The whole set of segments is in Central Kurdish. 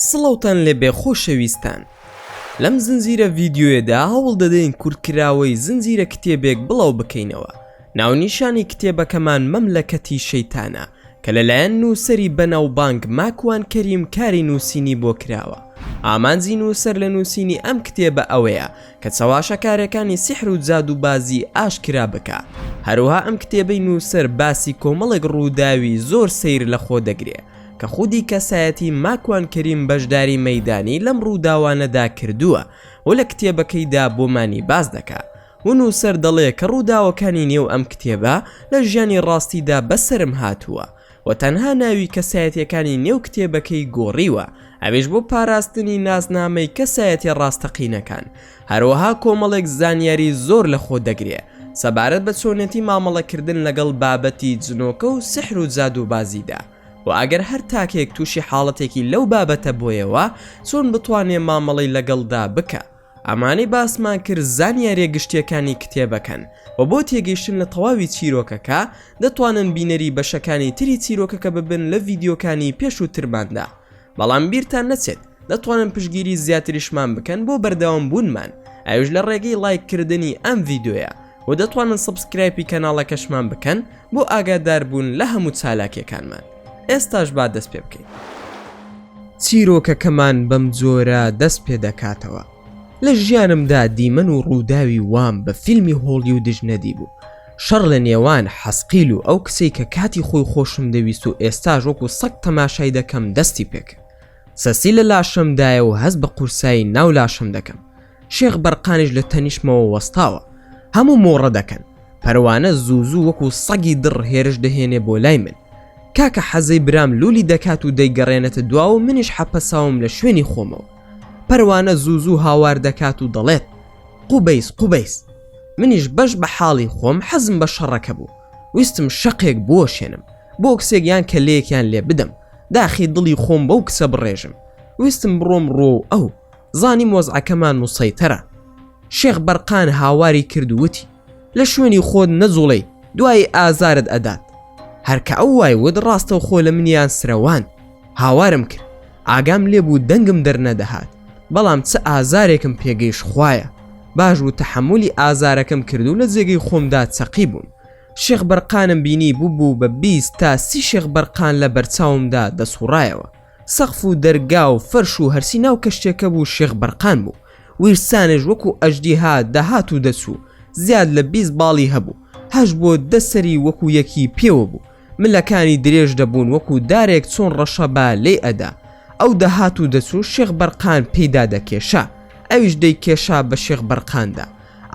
سڵاوتان لێبێ خۆشەویستان لەم زنجیرە ڤیدیۆیەدا هەوڵ دەدەین کورتکراوەی زنجیرە کتێبێک بڵاو بکەینەوە ناونیشانی کتێبەکەمان مەملەکەتی شەیتانە کە لەلایەن نووسەری بەناوبانگ ماکوان کەریم کاری نووسینی بۆ کراوە ئامانجی نووسەر لە نووسینی ئەم کتێبە ئەوەیە کە چەواشەکارەکانی سیحر و جادووبازی ئاشکرا بکا هەروها ئەم کتێبەی نووسەر باسی کۆمەڵێک ڕووداوی زۆر سەیر لەخۆ دەگرێ کە خودی کەسایەتی ماکوان کەریم بەشداری مەیدانی لەم ڕووداوانەدا کردووە و لە کتێبەکەیدا بۆمانی باس دەکا و نووسەر دەڵێ کە ڕووداوەکانی نێو ئەم کتێبە لە ژیانی ڕاستیدا بەسەرم هاتووە و تەنها ناوی کەسایەتیەکانی نێو کتێبەکەی گۆڕیوە ئەویش بۆ پاراستنی نازنامەی کەسایەتیە ڕاستەقینەکان هەروەها کۆمەڵێک زانیاری زۆر لەخۆ دەگرێ سەبارەت بە چۆنێتی مامەڵەکردن لەگەڵ بابەتی جنۆکە و سحر و جادووبازیدا و ئەگەر هەر تاکێک تووشی حاڵەتێکی لەو بابەتە بۆیەوە چۆن بتوانێ مامەڵەی لەگەڵدا بکا. ئەمانەی باسمان کرد زانیاریە گشتیەکانی کتێبەکەن و بۆ تێگەیشتن لە تەواوی چیرۆکەکە دەتوانن بینەری بەشەکانی تری چیرۆکەکە ببن لە ڤیدیۆکانی پێشووترماندا بەڵام بیرتان نەچێت دەتوانن پشتگیری زیاتریشمان بکەن بۆ بەردەوام بوونمان ئەویش لە ڕێگەی ڵایک کردنی ئەم ڤیدیۆیە و دەتوانن subscribe ی کەناڵەکەشمان بکەن بۆ ئاگاداربوون لە هەموو چالاکیەکانمان ئێستاش با دەست پێ بکەین. چیرۆکەکەمان بەم جۆرە دەست پێ دەکاتەوە لە ژیانمدا دیمەن و ڕووداوی وام بە فیلمی هۆڵیودش نەدیبوو شەڕ لە نێوان حەسقیل و ئەو کچەی کە کاتی خۆی خۆشم دەویست و ئێستاش وەکو سەگ تەماشای دەکەم دەستی پێکرد سەسی لە لاشەمدایە و هەست بە قورسایی ناو لاشەم دەکەم شێخ بەرقانیش لە تەنیشتمەوە وەستاوە هەموو مۆڕە دەکەن پەروانە زوو زوو وەکو سەگی دڕ هێرش دەهێنێ بۆ لای من کاکە حەزەی برام لولی دەکات و دەیگەڕێنێتە دواوە منیش حەپەساوم لە شوێنی خۆمەوە پەروانە زوو زوو هاوار دەکات و دەڵێت قوبەیس قوبەیس منیش بەش بە حاڵی خۆم حەزم بە شەڕەکە بوو ویستم شەقێک بوەشێنم بۆکسێک یان کەلەیەکیان لێ بدەم داخی دڵی خۆم بەو کچە بڕێژم ویستم بڕۆم ڕۆ و ئەو زانیم وەزعەکەمان موسەیتەرە. شێخ بەرقان هاواری کرد و وتی، لە شوێنی خۆت نەجوڵێی دوایی ئازارت ئەدات. هەر کە ئەو وای وت ڕاستەوخۆ لە منیان سرەواند. هاوارم کرد. ئاگام لێ بوو دەنگم دەرنەدەهات. بەڵام چ ئازارێکم پێگەیشت خوایە. باش بوو تەحەمولی ئازارەکەم کرد و لە جێگەی خۆمدا چەقیبووم. شێخ بەرقانم بینی بووبوو بە 20 تا 30 شێخ بەرقان لە بەرچاومدا دەسوڕایەوە. سەقف و دەرگا و فەرش و هەرچی ناو کەشتیەکە بوو شێخ بەرقان بوو ویرسانش وەکو ئەژدیها دەهات و دەچوو زیاد لە 20 باڵی هەبوو هەشت بۆ دە سەری وەکو یەکی پێوە بوو ملەکانی درێژ دەبوون وەکو دارێک چۆن ڕەشەبا لێی ئەدا ئەو دەهات و دەچوو شێخ بەرقان پێیدا دەکێشا ئەویش دەیکێشا بە شێخ بەرقاندا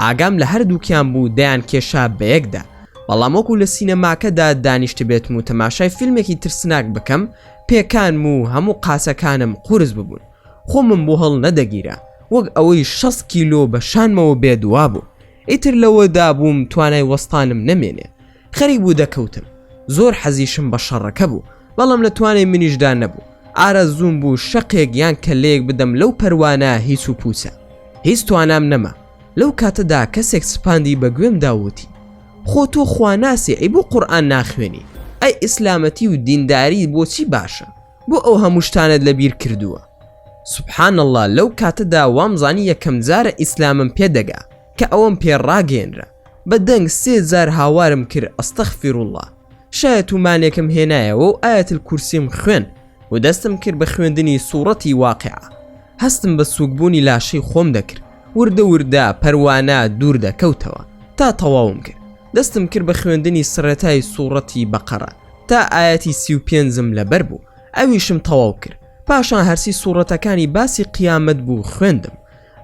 ئاگام لە هەردووکیان بوو دەیان کێشا بەیەکدا بەڵام وەکو لە سینەماکەدا دانیشتبێتم و تەماشای فیلمێکی ترسناک بکەم پێکانم و هەموو قاچەکانم قورس ببوون خۆمم بۆ هەڵ نەدەگیرا وەک ئەوەی 6 کیلۆ بە شانمەوە بێت وابوو ئیتر لەوەدا بووم توانای وەستانم نەمێنێ خەریک بوو دەکەوتم زۆر حەزیشم بە شەڕەکە بوو بەڵام لە توانای منیشدا نەبوو ئارەزووم بوو شەقێک یان کەلەیەک بدەم لەو پەروانە هیچ و پوچە هیچ توانام نەما لەو کاتەدا کەسێک سپاندی بە گوێمدا وتی خۆ تۆ خواناسی ئەی بۆ قورئان ناخوێنی ئەی ئیسلامەتی و دینداری بۆچی باشە بۆ ئەو هەموو شتانەت لەبیر کردووە سبحان اللە لەو کاتەدا وامزانی یەکەم جارە ئیسلامم پێ دەگا کە ئەوەم پێ ڕاگەیەنرا بە دەنگ سێ جار هاوارم کرد استغفر اللە شایەتومانێکم هێنایەوە و آیة الکرسیم خوێن و دەستم کرد بە خوێندنی سوڕەتی واقعە هەستم بە سووکبوونی لاشەی خۆم دەکرد وردە وردە پەروانە دوور دەکەوتەوە تا تەواوم کرد دەستم کرد بە خوێندنی سەرەتای سوڕەتی بەقەڕە تا ئایەتی 35م لەبەر بوو ئەویشم تەواو کرد پاشان هەرسی سوڕەتەکانی باسی قیامەت بوو خوێندم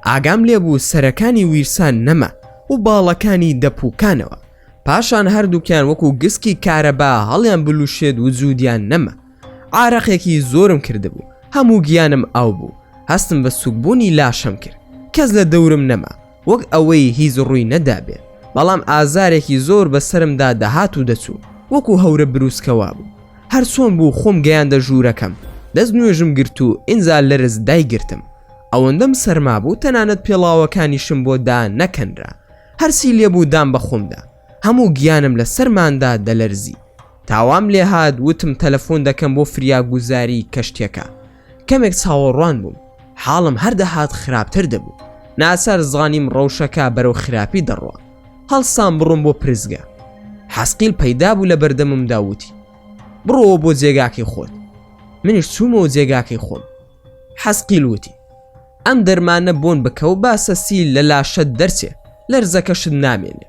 ئاگام لێ بوو سەرەکانی ویرسان نەما و باڵەکانی دەپوکانەوە پاشان هەردووکیان وەکو گسکی کارەبا هەڵیان بلوشێت وجودیان نەما عارەقێکی زۆرم کردبوو هەموو گیانم ئاو بوو هەستم بە سوکبوونی لاشەم کرد کەس لە دەورم نەما وەک ئەوەی هیچ ڕووی نەدابێ بەڵام ئازارێکی زۆر بە سەرمدا دەهات و دەچوو وەکو هەورە بروسکە وابوو هەر چۆن بوو خۆم گەیاندە ژوورەکەم دەست نوێژم گرت و ئینجا لەرز دایگرتم ئەوەندەم سەرما بوو تەنانەت پێڵاوەکانیشم بۆ دا نەکەنرا هەرچی لێبوو دام بە خۆمدا هەموو گیانم لە سەرماندا دەلەرزی تاوام لێهات وتم تەلەفۆن دەکەم بۆ فریاگوزاری کەشتیەکە. کەمێک چاوەڕوان بووم حاڵم هەر دەهات خراپتر دەبوو ناچار زانیم ڕەوشەکە بەرەو خراپی دەڕوا هەڵسام بڕۆم بۆ پرسگە حەسقیل پەیدا بوو لە بەردەممدا وتی بڕۆوە بۆ جێگاکەی خۆت منیش چوومەوە جێگاکەی خۆم حەسقیل وتی ئەم دەرمانە بۆن بکە و با سەسیل لە لاشەت دەرچێ لەرزەکەشت نامێنێ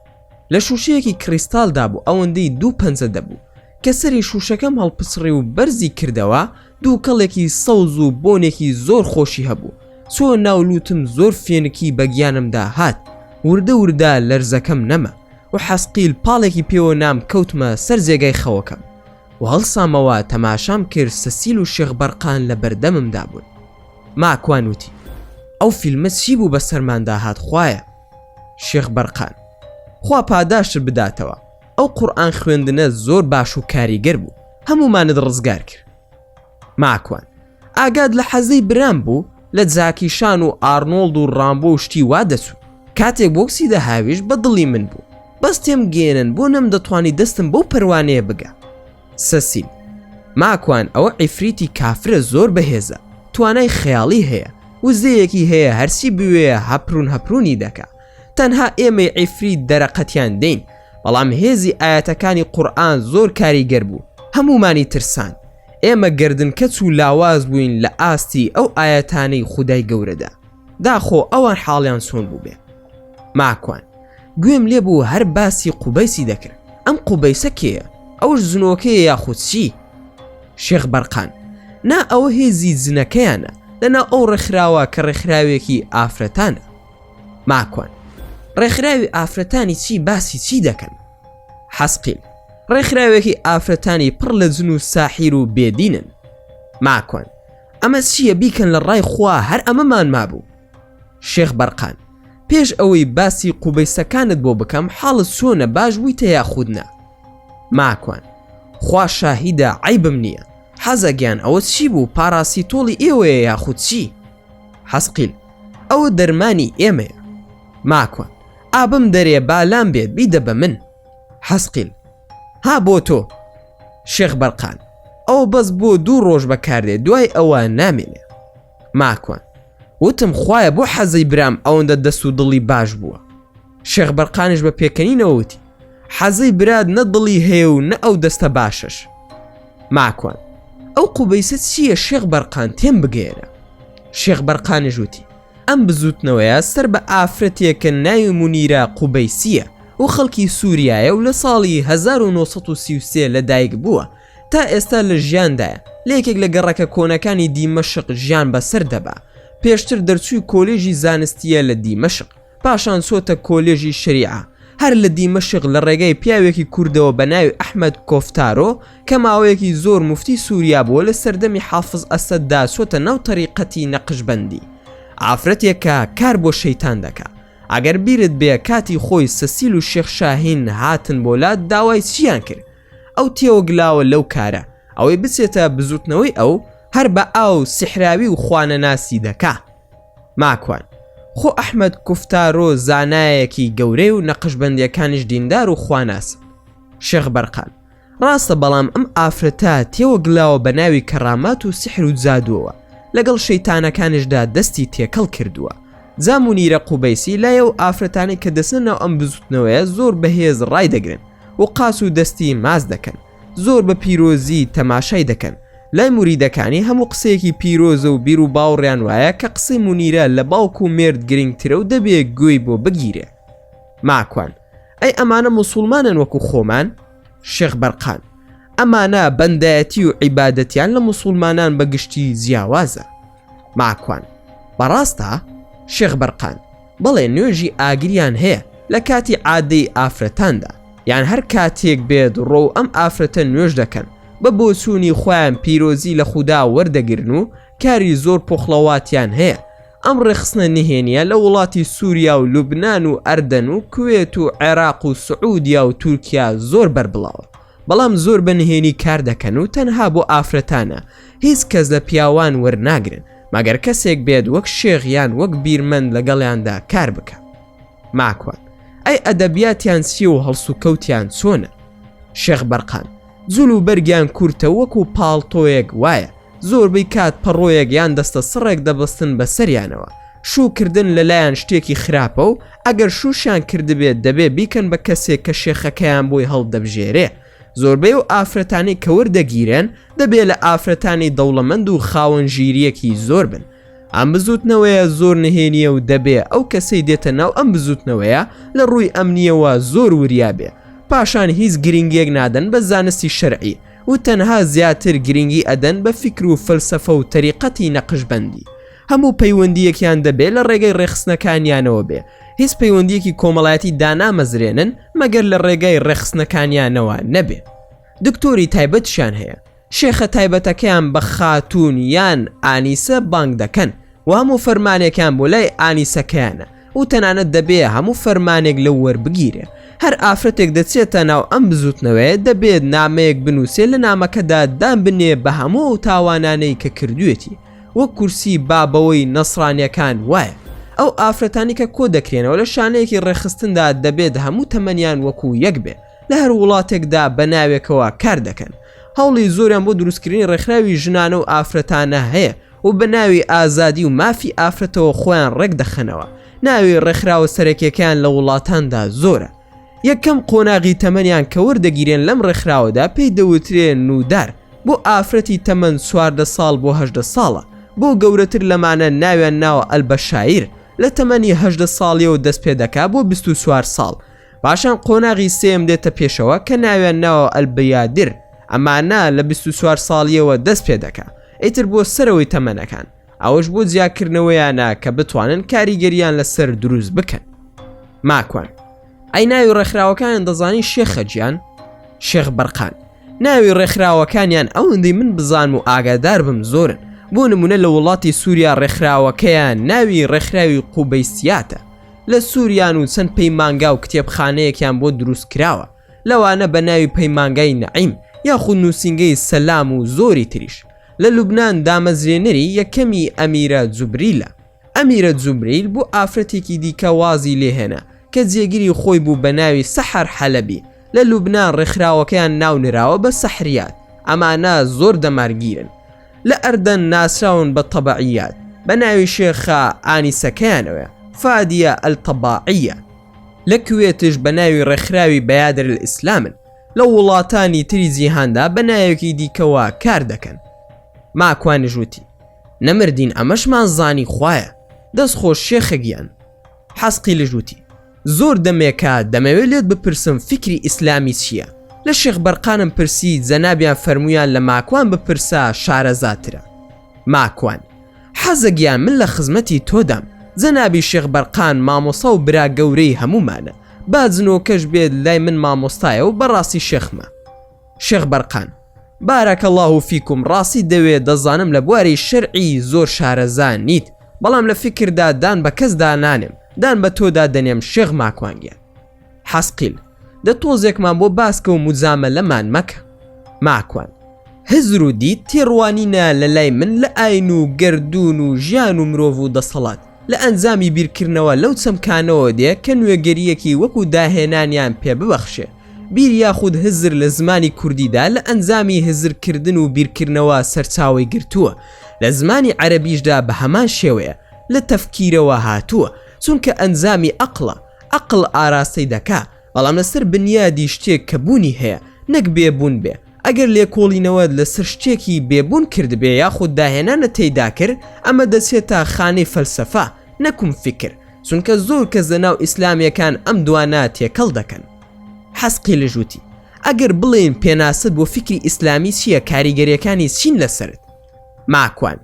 لە شووشەیەکی کریستالدا بوو ئەوەندەی دوو پەنجە دەبوو کە سەری شووشەکەم هەڵپچڕی و بەرزی کردەوە دووکەڵێکی سەوز و بۆنێکی زۆر خۆشی هەبوو چۆ ناو لووتم زۆر فێنکی بە گیانمدا هات وردە وردە لەرزەکەم نەما و حەسقیل پاڵێکی پێوە نام کەوتمە سەر جێگای خەوەکەم و هەڵسامەوە تەماشام کرد سەسیل و شێخ بەرقان لە بەردەممدا بوون ماکوان وتی ئەو فیلمە چی بوو بەسەرماندا هات خوایە شێخ بەرقان خوا پاداشتت بداتەوە ئەو قورئان خوێندنە زۆر باش و کاریگەر بوو هەموومانت ڕزگار کرد ماکوان ئاگات لە حەزەی برام بوو لە جاکیشان و ئارنۆڵد و ڕامبۆ و شتی وا دەچوو کاتێک بۆکسی دەهاویشت بە دڵی من بوو بەس تێم گێنن بۆ نەمدەتوانی دەستم بەو پەروانەیە بگا سەسیل ماکوان ئەوە عیفریتی کافرە زۆر بەهێزە توانای خەیاڵی هەیە وزەیەکی هەیە هەرچی بوێ هەپرون هەپرونی دەکا تەنها ئێمەی عیفریت دەرەقەتیان دەین بەڵام هێزی ئایەتەکانی قورئان زۆر کاریگەر بوو هەموومانی ترساند ئێمە گەردن کەچ و لاواز بووین لە ئاستی ئەو ئایەتانەی خودای گەورەدا داخۆ ئەوان حاڵیان چۆن بووبێ ماکوان گوێم لێ بوو هەر باسی قوبەیسی دەکرد ئەم قوبەیسە کێیە ئەوش جنۆکەیە یاخود چی شێخ بەرقان نا ئەوە هێزی جنەکەیانە لەناو ئەو ڕێکخراوە کە ڕێکخراوێکی ئافرەتانە ماکوان ڕێکخراوی ئافرەتانی چی باسی چی دەکەن حەسقیل ڕێکخراوێکی ئافرەتانی پڕ لە جن و ساحیر و بێدینن ماکوان ئەمە چییە بیکەن لە ڕای خوا هەر ئەمەمان مابوو شێخ بەرقان پێش ئەوەی باسی قوبەیسەکانت بۆ بکەم حاڵت چۆنە باش بوویتە یاخود نا ماکوان خوا شاهیدە عەیبم نییە حەزە گیان ئەوە چی بوو پاراسیتۆڵی ئێوەیە یاخود چی حەسقیل ئەوە دەرمانی ئێمەیە ماکوان ئابم دەرێ با لام بێت بیدە بە من حەسقیل ها بۆ تۆ شێخ بەرقان ئەوە بەس بۆ دوو ڕۆژ بەکاردێ دوای ئەوە نامێنێ ماکوان وتم خوایە بۆ حەزەی برام ئەوەندە دەست و دڵی باش بووە شێخ بەرقانیش بە پێکەنینەوە وتی حەزەی برات نە دڵی هەیە و نە ئەو دەستە باشەش ماکوان ئەو قوبەیسە چییە شێخ بەرقان تێم بگەیەنە شێخ بەرقانیش وتی ئەم بزوتنەوەیە سەر بە ئافرەتێکە ناوی مونیرە قوبەیسییە و خەڵکی سوریایە و لە ساڵی 1933 لەدایک بووە تا ئێستا لە ژیاندایە لە یەکێک لە گەڕەکە کۆنەکانی دیمەشق ژیان بەسەر دەبا پێشتر دەرچووی کۆلێژی زانستییە لە دیمەشق پاشان چۆتە کۆلێژی شەریعە هەر لە دیمەشق لە ڕێگای پیاوێکی کوردەوە بە ناوی ئەحمەد کۆفتارۆ کە ماوەیەکی زۆر موفتی سوریا بووە لە سەردەمی حافز ئەسەددا چۆتە ناو تەریقەتی نەقشبەندی ئافرەتێکە کار بۆ شەیتان دەکا ئەگەر بیرت بێ کاتی خۆی سەسیل و شێخ شاهین هاتن بۆ لات داوای چیان کرد ئەو تێوەگلاوە لەو کارە ئەوەی بچێتە بزوتنەوەی ئەو هەر بە ئاو سیحراوی و خوانەناسی دەکا ماکوان، خۆ ئەحمەد کوفتارۆ زانایەکی گەورەیە و نەقشبەندیەکانیش دیندار و خواناسن. شێخ بەرقان، ڕاستە بەڵام ئەم ئافرەتە تێوەگلاوە بە ناوی کەڕامات و سیحر و جادووەوە، لەگەڵ شەیتانەکانیشدا دەستی تێکەڵ کردووە. جا مونیرە قوبەیسی لای ئەو ئافرەتانەی کە دەچنە ناو ئەم بزوتنەوەیە زۆر بەهێز ڕایدەگرن و قاچ و دەستی ماچ دەکەن. زۆر بە پیرۆزی تەماشای دەکەن لای موریدەکانی هەموو قسەیەکی پیرۆزە و بیر و باوڕیان وایە کە قسەی مونیرە لە باوک و مێرد گرنگترە و دەبێ گوێی بۆ بگیرێ ماکوان ئەی ئەمانە موسوڵمانن وەکو خۆمان شێخ بەرقان ئەمانە بەندایەتی و عیبادەتیان لە موسوڵمانان بە گشتی جیاوازە ماکوان بەڕاستە شێخ بەرقان بەڵێ نوێژی ئاگریان هەیە لە کاتی عادەی ئافرەتاندا یان هەر کاتێک بێت ڕۆو ئەم ئافرەتە نوێژ دەکەن بە بۆچوونی خۆیان پیرۆزی لە خودا وەردەگرن و کاری زۆر پۆخڵەواتیان هەیە ئەم ڕێکخستنە نهێنیە لە وڵاتی سوریا و لوبنان و ئەردەن و کوێت و عێراق و سعودیا و تورکیا زۆر بەربڵاوە بەڵام زۆر بە نهێنی کار دەکەن و تەنها بۆ ئافرەتانە هیچ کەس لە پیاوان وەرناگرن مەگەر کەسێک بێت وەک شێخ یان وەک بیرمەند لەگەڵیاندا کار بکا. ماکوان، ئەی ئەدەبیاتیان چییە و هەڵسوکەوتیان چۆنە؟ شێخ بەرقان، جل و بەرگیان کورتە وەکو پاڵتۆیەک وایە، زۆربەی کات پەڕۆیەک یان دەستە سڕێک دەبەستن بە سەریانەوە. شوو کردن لەلایان شتێکی خراپە و ئەگەر شووشیان کردبێت دەبێ بیکەن بە کەسێک کە شێخەکەیان بۆی هەڵدەبژێرێ. زۆربەی ئەو ئافرەتانەی کە وەردەگیرێن دەبێ لە ئافرەتانی دەوڵەمەند و خاوەن ژیرییەکی زۆر بن. ئەم بزوتنەوەیە زۆر نهێنیە و دەبێ ئەو کەسەی دێتە ناو ئەم بزوتنەوەیە لە ڕووی ئەمنیەوە زۆر وریا بێ. پاشان هیچ گرنگیەک نادەن بە زانستی شەرعی و تەنها زیاتر گرنگی ئەدەن بە فیکر و فەلسەفە و تەریقەتی نەقشبەندی. هەموو پەیوەندیەکیان دەبێ لە ڕێگەی ڕێکخستنەکانیانەوە بێ. هیچ پەیوەندیەکی کۆمەڵایەتی دانامەزرێنن مەگەر لە ڕێگای ڕێکخستنەکانیانەوە نەبێ. دکتۆری تایبەتیشیان هەیە. شێخە تایبەتەکەیان بە خاتوون یان ئانیسە بانگ دەکەن و هەموو فەرمانێکیان بۆ لای ئانیسەکەیانە و تەنانەت دەبێ هەموو فەرمانێک لەو وەربگیرێ. هەر ئافرەتێک دەچێتە ناو ئەم بزووتنەوەیە دەبێت نامەیەک بنووسێ لە نامەکەدا دان بنێ بە هەموو ئەو تاوانانەی کە کردوویەتی وەک کورسی بابەوەی نەسرانیەکان وایە. ئەو ئافرەتانی کە کۆ دەکرێنەوە لە شانەیەکی ڕێکخستندا دەبێت هەموو تەمەنیان وەکوو یەک بێ. لە هەر وڵاتێکدا بە ناوێکەوە کار دەکەن. هەوڵی زۆریان بۆ دروستکردنی ڕێکخراوی ژنانە و ئافرەتانە هەیە و بە ناوی ئازادی و مافی ئافرەتەوە خۆیان ڕێک دەخەنەوە. ناوی ڕێکخراوە سەرەکیەکەیان لە وڵاتاندا زۆرە. یەکەم قۆناغی تەمەنیان کە وەردەگیرێن لەم ڕێکخراوەدا پێی دەوترێ نودار بۆ ئافرەتی تەمەن 14 ساڵ بۆ 18 ساڵە، بۆ گەورەتر لەمانە ناویان ناوە البشایر لە تەمەنی 18 ساڵیەوە دەست پێدەکا بۆ 24 ساڵ. پاشان قۆناغی سێیەم دێتە پێشەوە کە ناویان ناوە البیادر، ئەمانە لە 24 ساڵیەوە دەست پێ دەکا ئیتر بۆ سەرەوەی تەمەنەکان، ئەوەش بۆ جیاکردنەوەیانە کە بتوانن کاریگەریان لەسەر دروست بکەن. ماکوان، ئەی ناوی ڕێکخراوەکانیان دەزانی شێخە گیان؟ شێخ بەرقان، ناوی ڕێکخراوەکانیان ئەوەندەی من بزانم و ئاگادار بم زۆرن، بۆ نمونە لە وڵاتی سوریا ڕێکخراوەکەیان ناوی ڕێکخراوی قوبەیسیاتە، لە سوریان و چەند پەیمانگا و کتێبخانەیەکیان بۆ دروست کراوە لەوانە بە ناوی پەیمانگای نەعیم یاخود نووسینگەی سەلام و زۆری تریش لە لوبنان دامەزرێنەری یەکەمی ئەمیرە جوبریلە ئەمیرە جوبریل بۆ ئافرەتێکی دیکە وازی لێهێنا کە جێگری خۆی بوو بە ناوی سەحەر حەلەبی لە لوبنان ڕێکخراوەکەیان ناونراوە بە سەحریات ئەمانە زۆر دەمارگیرن لە ئەردەن ناسراون بە تەبەعیات بە ناوی شێخە ئانیسەکەیانەوە، فادیە التەباعیە، لە کوێتش بە ناوی ڕێکخراوی بەیادر الئیسلامن، لە وڵاتانی تری جیهاندا بە ناوێکی دیکەوە کار دەکەن. ماکوانیش وتی، نەمردین ئەمەشمان زانی خوایە، دەست خۆش شێخە گیان. حەسقیلش وتی، زۆر دەمێکە دەمەوێ لێت بپرسم فیکری ئیسلامی چییە؟ لە شێخ بەرقانم پرسی جەنابیان فەرموویان لە ماکوان بپرسە شارەزاترە. ماکوان، حەزە گیان من لە خزمەتی تۆدام، جەنابی شێخ بەرقان مامۆستا و برا گەورەی هەموومانە، با جنۆکەش بێت لای من مامۆستایە و بەڕاستی شێخمە. شێخ بەرقان، بارک اللە فیکم ڕاستی دەوێ دەزانم لە بواری شەرعی زۆر شارەزا نیت بەڵام لە فیکردا دان بە کەسدا نانێم دان بە تۆدا دەنێم شێخ ماکوان گیان. حەسقیل، دە تۆزێکمان بۆ باسکە و موجامەلەمان مەکە. ماکوان، هزر و دید تێڕوانینە لە لای من لە ئاین و گەردوون و ژیان و مرۆڤ و دەسەڵات لە ئەنجامی بیرکردنەوە لەو چەمکانەوە دێ کە نوێگەرییەکی وەکو داهێنانیان پێ ببەخشێ. بیر یاخود هزر لە زمانی کوردیدا لە ئەنجامی هزرکردن و بیرکردنەوە سەرچاوەی گرتووە، لە زمانی عەرەبیشدا بە هەمان شێوەیە لە تەفکیرەوە هاتووە، چونکە ئەنجامی ئەقڵە، ئەقڵ ئاراستەی دەکا، بەڵام لەسەر بنیادی شتێک کە بوونی هەیە، نەک بێ بوون بێ، ئەگەر لێکۆڵینەوەت لەسەر شتێکی بێ بوون کردبێ یاخود داهێنانت تێیدا کرد، ئەمە دەچێتە خانەی فەلسەفە نەکوم فیکر. چونکە زۆر کەس لە ناو ئیسلامیەکان ئەم دوانە تێکەڵ دەکەن. حەسقیلش وتی، ئەگەر بڵێین پێناسەت بۆ فیکری ئیسلامی چییە کاریگەریەکانی چین لەسەرت؟ ماکوان،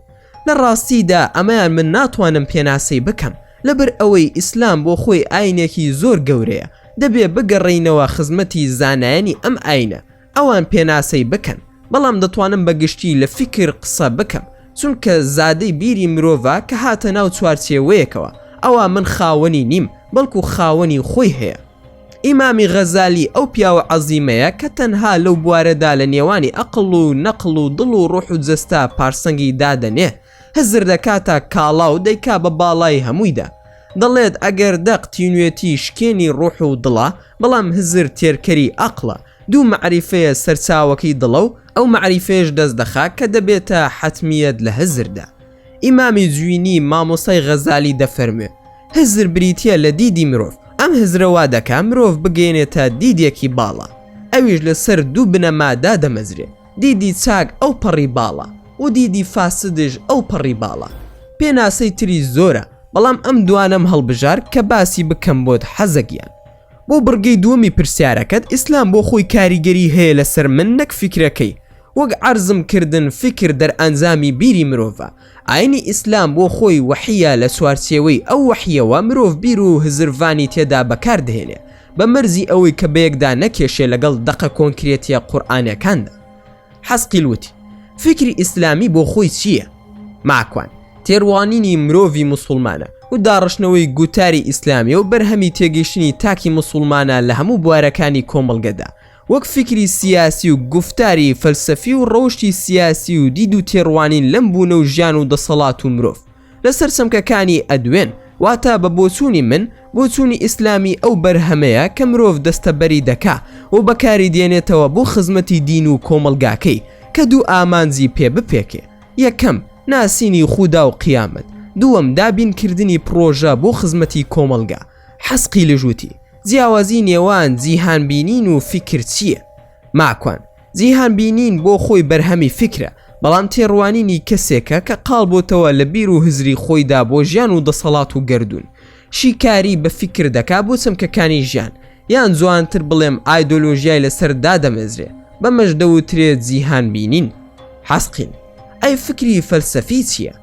لە ڕاستیدا ئەمەیان من ناتوانم پێناسەی بکەم، لەبەر ئەوەی ئیسلام بۆ خۆی ئاینێکی زۆر گەورەیە، دەبێ بگەڕێینەوە خزمەتی زانایانی ئەم ئاینە، ئەوان پێناسەی بکەن، بەڵام دەتوانم بە گشتی لە فیکر قسە بکەم، چونکە زادەی بیری مرۆڤە کە هاتە ناو چوارچێوەیەکەوە، ئەوا من خاوەنی نیم، بەڵکو خاوەنی خۆی هەیە. ئیمامی غەزالی ئەو پیاوە عەزیمەیە کە تەنها لەو بوارەدا لە نێوانی ئەقڵ و نەقڵ و دڵ و ڕۆح و جەستە پارسەنگی دادەنێ، هزر دەکاتە کاڵا و دەیکا بە باڵای هەموویدا. دەڵێت ئەگەر دەق تینوێتی شکێنی ڕۆح و دڵە، بەڵام هزر تێرکەری ئەقڵە. دوو مەعریفەیە سەرچاوەکەی دڵە و ئەو مەعریفەیەش دەست دەخا کە دەبێتە حەتمیەت لە هزردا. ئیمامی جوینی مامۆستای غەزالی دەفەرموێ، هزر بریتیە لە دیدی مرۆڤ، ئەم هزرە وا دەکا مرۆڤ بگەیەنێتە دیدێکی باڵا، ئەویش لە سەر دوو بنەما دادەمەزرێ، دیدی چاک ئەو پەڕی باڵا و دیدی فاسدش ئەو پەڕی باڵا. پێناسەی تری زۆرە، بەڵام ئەم دوانەم هەڵبژارد کە باسی بکەم بۆت حەزە گیان. بۆ بڕگەی دووەمی پرسیارەکەت ئیسلام بۆ خۆی کاریگەری هەیە لەسەر من نەک فیکرەکەی، وەک عەرزم کردن فیکر دەرئەنجامی بیری مرۆڤە، ئاینی ئیسلام بۆ خۆی وەحیە لە چوارچێوەی ئەو وەحیەوە مرۆڤ بیر و هزرڤانی تێدا بەکار دەهێنێ بە مەرجی ئەوەی کە بەیەکدا نەکێشێ لەگەڵ دەقە کۆنکرێتیە قورئانیەکاندا. حەزقیل وتی، فیکری ئیسلامی بۆ خۆی چییە؟ ماکوان، تێڕوانینی مرۆڤی موسوڵمانە و داڕشتنەوەی گوتاری ئیسلامیە و بەرهەمی تێگەیشتنی تاکی موسوڵمانە لە هەموو بوارەکانی کۆمەڵگەدا وەک فیکری سیاسی و گوفتاری فەلسەفی و ڕەوشتی سیاسی و دید و تێڕوانین لەم بوونە و ژیان و دەسەڵات و مرۆڤ لەسەر چەمکەکانی ئەدوێن، واتە بە بۆچوونی من، بۆچوونی ئیسلامی ئەو بەرهەمەیە کە مرۆڤ دەستەبەری دەکا و بەکاری دێنێتەوە بۆ خزمەتی دین و کۆمەڵگاکەی کە دوو ئامانجی پێ بپێکێ، یەکەم، ناسینی خودا و قیامەت، دووەم، دابینکردنی پڕۆژە بۆ خزمەتی کۆمەڵگا. حەسقیلش وتی، جیاوازی نێوان جیهانبینین و فیکر چییە؟ ماکوان، جیهانبینین بۆ خۆی بەرهەمی فیکرە، بەڵام تێڕوانینی کەسێکە کە قاڵ بۆتەوە لە بیر و هزری خۆیدا بۆ ژیان و دەسەڵات و گەردوون. شیکاری بە فیکر دەکا بۆ چەمکەکانی ژیان، یان جوانتر بڵێم ئایدۆلۆژیای لەسەر دادەمەزرێ، بەمەش دەوترێ جیهانبینین. حەسقیل، ئەی فکری فەلسەفی چییە؟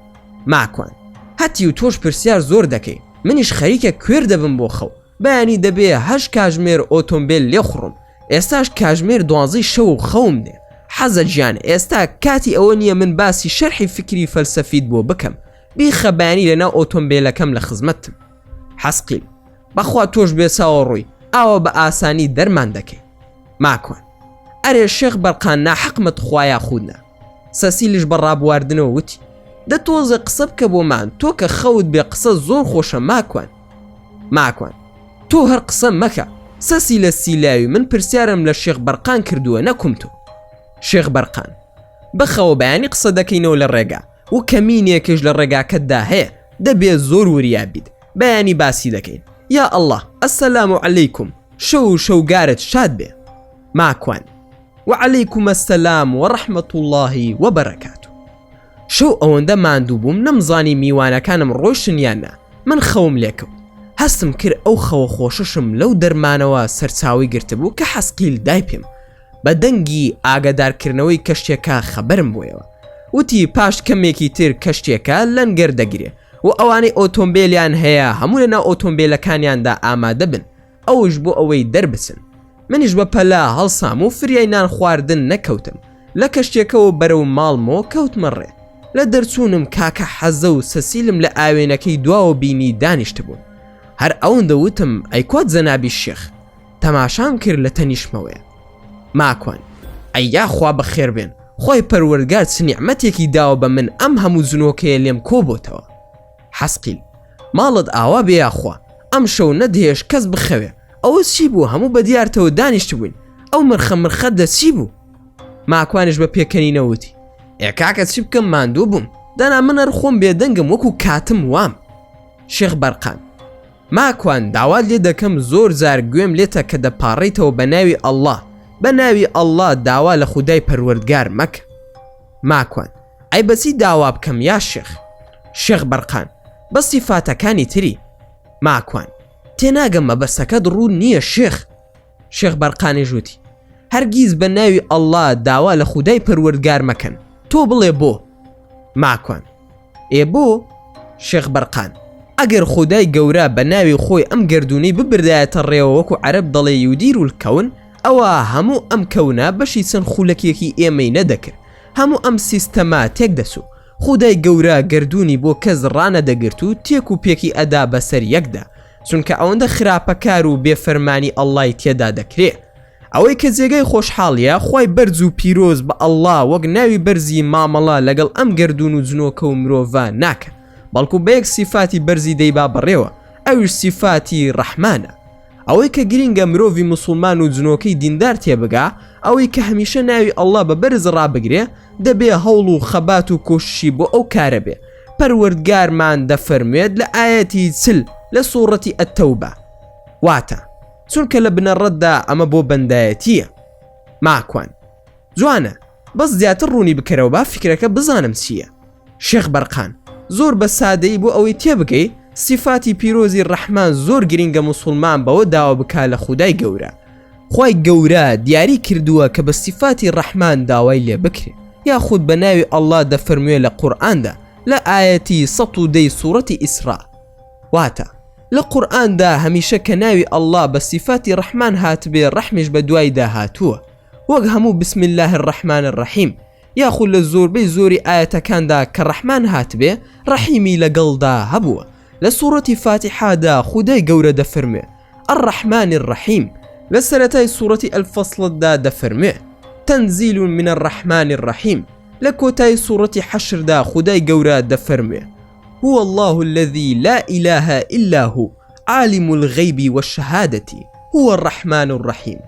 ماکوان، هەتیو تۆش پرسیار زۆر دەکەی، منیش خەریکە کوێر دەبم بۆ خەو، بەیانی دەبێ هەشت کاژمێر ئۆتۆمبێل لێخوڕم، ئێستاش کاژمێر دوانزەی شەو و خەوم دێ. حەزە گیان ئێستا کاتی ئەوە نییە من باسی شەرحی فکری فەلسەفیت بۆ بکەم، بیخە بەیانی لەناو ئۆتۆمبێلەکەم لە خزمەتتم. حەسقیل، بەخوا تۆش بێچاوەڕووی، ئاوا بە ئاسانی دەرمان دەکەی. ماکوان، ئەرێ شێخ بەرقان ناحەقمە تخوا یاخود نا؟ سەسیلش بە ڕابواردنەوە وتی، دە تۆزێ قسە بکە بۆمان تۆ کە خەوت بێ قسە زۆر خۆشە ماکوان. ماکوان، تۆ هەر قسە مەکە سەسیلە سیلاوی من پرسیارم لە شێخ بەرقان کردووە نەکوم تۆ. شێخ بەرقان، بخەوە بەیانی قسە دەکەینەوە لە ڕێگا و کەمینێکش لە ڕێگاکەتدا هەیە دەبێ زۆر وریا بیت بەیانی باسی دەکەین یا اللە السلام علیکم شەو و شەوگارت شاد بێ. ماکوان، وعلیکم السلام ورحمە اللە وبرکاته. شەو ئەوەندە ماندوو بووم نەمزانی میوانەکانم ڕۆیشتن یان نا، من خەوم لێکەوت. هەستم کرد ئەو خەوە خۆشەشم لەو دەرمانەوە سەرچاوەی گرتبوو کە حەسقیل دای پێم. بە دەنگی ئاگادارکردنەوەی کەشتیەکە خەبەرم بۆیەوە. وتی پاش کەمێکی تر کەشتیەکە لەنگەر دەگرێ و ئەوانەی ئۆتۆمبێلیان هەیە هەموو لەناو ئۆتۆمبێلەکانیاندا ئامادە بن. ئەوش بۆ ئەوەی دەربچن. منیش بە پەلە هەڵسام و فریای نان خواردن نەکەوتم. لە کەشتیەکەوە بەرەو ماڵمۆ کەوتمە ڕێ. لە دەرچوونم کاکە حەزە و سەسیلم لە ئاوێنەکەی دواوە بینی دانیشتبوون. هەر ئەوەندە وتم ئەی کوا جەنابی شێخ؟ تەماشام کرد لە تەنیشتمەوەیە. ماکوان، ئەی یاخوا بەخێر بێن، خوای پەروەردگار چ نیعمەتێکی داوە بە من ئەم هەموو جنۆکەیە لێم کۆبۆتەوە. حەسقیل، ماڵت ئاوا بێ یاخوا، ئەمشەو نەدهێشت کەس بخەوێ، ئەوە چی بوو هەموو بە دیارتەوە دانیشتبووین، ئەو مرخە مرخە دە چی بوو؟ ماکوانیش بە پێکەنینەوە وتی، ئێ کاکە چی بکەم ماندوو بووم، دەنا من هەر خۆم بێدەنگم وەکو کاتم وام. شێخ بەرقان، ماکوان داوات لێ دەکەم زۆر جار گوێم لێتە کە دەپاڕێیتەوە بە ناوی ئەڵڵا، بە ناوی ئەڵڵا داوا لە خودای پەروەردگار مەکە. ماکوان، ئەی بەچی داوا بکەم یا شێخ؟ شێخ بەرقان، بە سیفاتەکانی تری. ماکوان، تێناگەم مەبەستەکەت ڕوون نییە شێخ. شێخ بەرقانیش وتی، هەرگیز بە ناوی ئەڵڵا داوا لە خودای پەروەردگار مەکەن، تۆ بڵێ بۆ؟ ماکوان، ئێ بۆ؟ شێخ بەرقان، ئەگەر خودای گەورە بە ناوی خۆی ئەم گەردوونەی ببردایەتە ڕێوە وەکو عەرەب دەڵێ یودیر الکون، ئەوا هەموو ئەم کەونە بەشی چەند خولەکێکی ئێمەی نەدەکرد، هەموو ئەم سیستەمە تێک دەچوو، خودای گەورە گەردوونی بۆ کەس ڕانەدەگرت و تێک و پێکی ئەدا بەسەر یەکدا، چونکە ئەوەندە خراپەکار و بێ فەرمانی ئەڵڵای تێدا دەکرێ. ئەوەی کە جێگای خۆشحاڵیە خوای بەرز و پیرۆز بە ئەڵڵا وەک ناوی بەرزی مامەڵە لەگەڵ ئەم گەردوون و جنۆکە و مرۆڤە ناکا بەڵکو بە یەک سیفاتی بەرزی دەیبا بەڕێوە ئەویش سیفاتی ڕەحمانە. ئەوەی کە گرینگە مرۆڤی موسوڵمان و جنۆکەی دیندار تێبگا، ئەوەی کە هەمیشە ناوی اللە بە بەرز ڕابگرێ، دەبێ هەوڵ و خەبات و کۆششی بۆ ئەو کارە بێ. پەروەردگارمان دەفەرموێت لە ئایەتی 40 لە سوڕەتی التوبە، واتە، چونکە لە بنەڕەتدا ئەمە بۆ بەندایەتییە. ماکوان. جوانە، بەس زیاتر ڕوونی بکەرەوە با فیکرەکە بزانم چییە. شێخ بەرقان، زۆر بە سادەیی بۆ ئەوەی تێبگەی، سیفاتی پیرۆزی ڕەحمان زۆر گرینگە موسوڵمان بەوە داوا بکا لە خودای گەورە. خوای گەورە دیاری کردووە کە بە سیفاتی ڕەحمان داوای لێ بکرێ، یاخود بە ناوی اللە دەفەرموێ لە قورئاندا لە ئایەتی 110 ی سوڕەتی ئیسراء. واتە، لە قورئاندا هەمیشە کە ناوی اللە بە سیفاتی ڕەحمان هاتبێ ڕەحمیش بە دوایدا هاتووە وەک هەموو بسم اللە الرحمن الرحیم یاخود لە زۆربەی زۆری ئایەتەکاندا کە ڕەحمان هاتبێ ڕەحیمی لەگەڵدا هەبووە لە سوڕەتی فاتیحادا خودای گەورە دەفەرموێ الرحمن الرحیم لە سەرەتای سوڕەتی الفصلدا دەفەرموێ تنزیل من الرحمن الرحیم لە کۆتایی سوڕەتی حەشردا خودای گەورە دەفەرموێ هو اللە الذی لا الە الا هو عالم الغیب والشهادە هو الرحمن الرحیم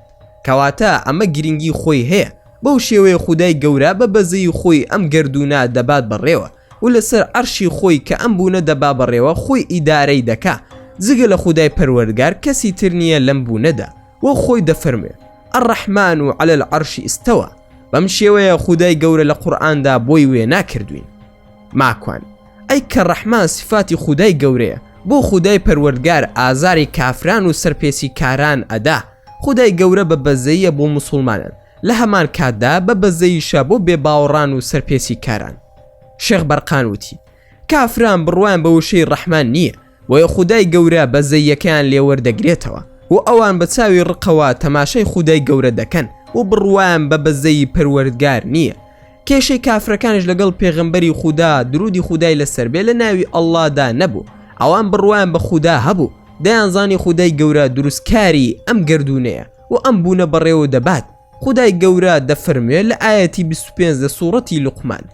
کەواتە ئەمە گرنگی خۆی هەیە بەو شێوەیە خودای گەورە بە بەزەیی خۆی ئەم گەردوونە دەبات بەڕێوە و لەسەر عەرشی خۆی کە ئەم بوونە دەبا بەڕێوە خۆی ئیدارەی دەکا جگە لە خودای پەروەردگار کەسی تر نییە لەم بوونەدا وەک خۆی دەفەرموێ الرحمن علی العرش استوی بەم شێوەیە خودای گەورە لە قورئاندا بۆی وێنا کردوین ماکوان، ئەی کە ڕەحمان سیفاتی خودای گەورەیە، بۆ خودای پەروەردگار ئازاری کافران و سەرپێچی کاران ئەدا، خودای گەورە بە بەزەییە بۆ موسوڵمانان، لە هەمان کاتدا بە بەزەییشە بۆ بێباوەڕان و سەرپێچی کاران. شێخ بەرقان وتی، کافران بڕوایان بە وشەی ڕەحمان نییە، بۆیە خودای گەورە بەزەییەکەیان لێ وەردەگرێتەوە و ئەوان بە چاوی ڕقەوە تەماشای خودای گەورە دەکەن و بڕوایان بە بەزەیی پەروەردگار نییە. کێشەی کافرەکانیش لەگەڵ پێغەمبەری خودا درودی خودای لەسەر بێ لە ناوی اللە دا نەبوو، ئەوان بڕوایان بە خودا هەبوو، دەیانزانی خودای گەورە دروستکاری ئەم گەردوونەیە و ئەم بوونە بەڕێوە دەبات، خودای گەورە دەفەرموێ لە ئایەتی 25 لە سوڕەتی لوقمان.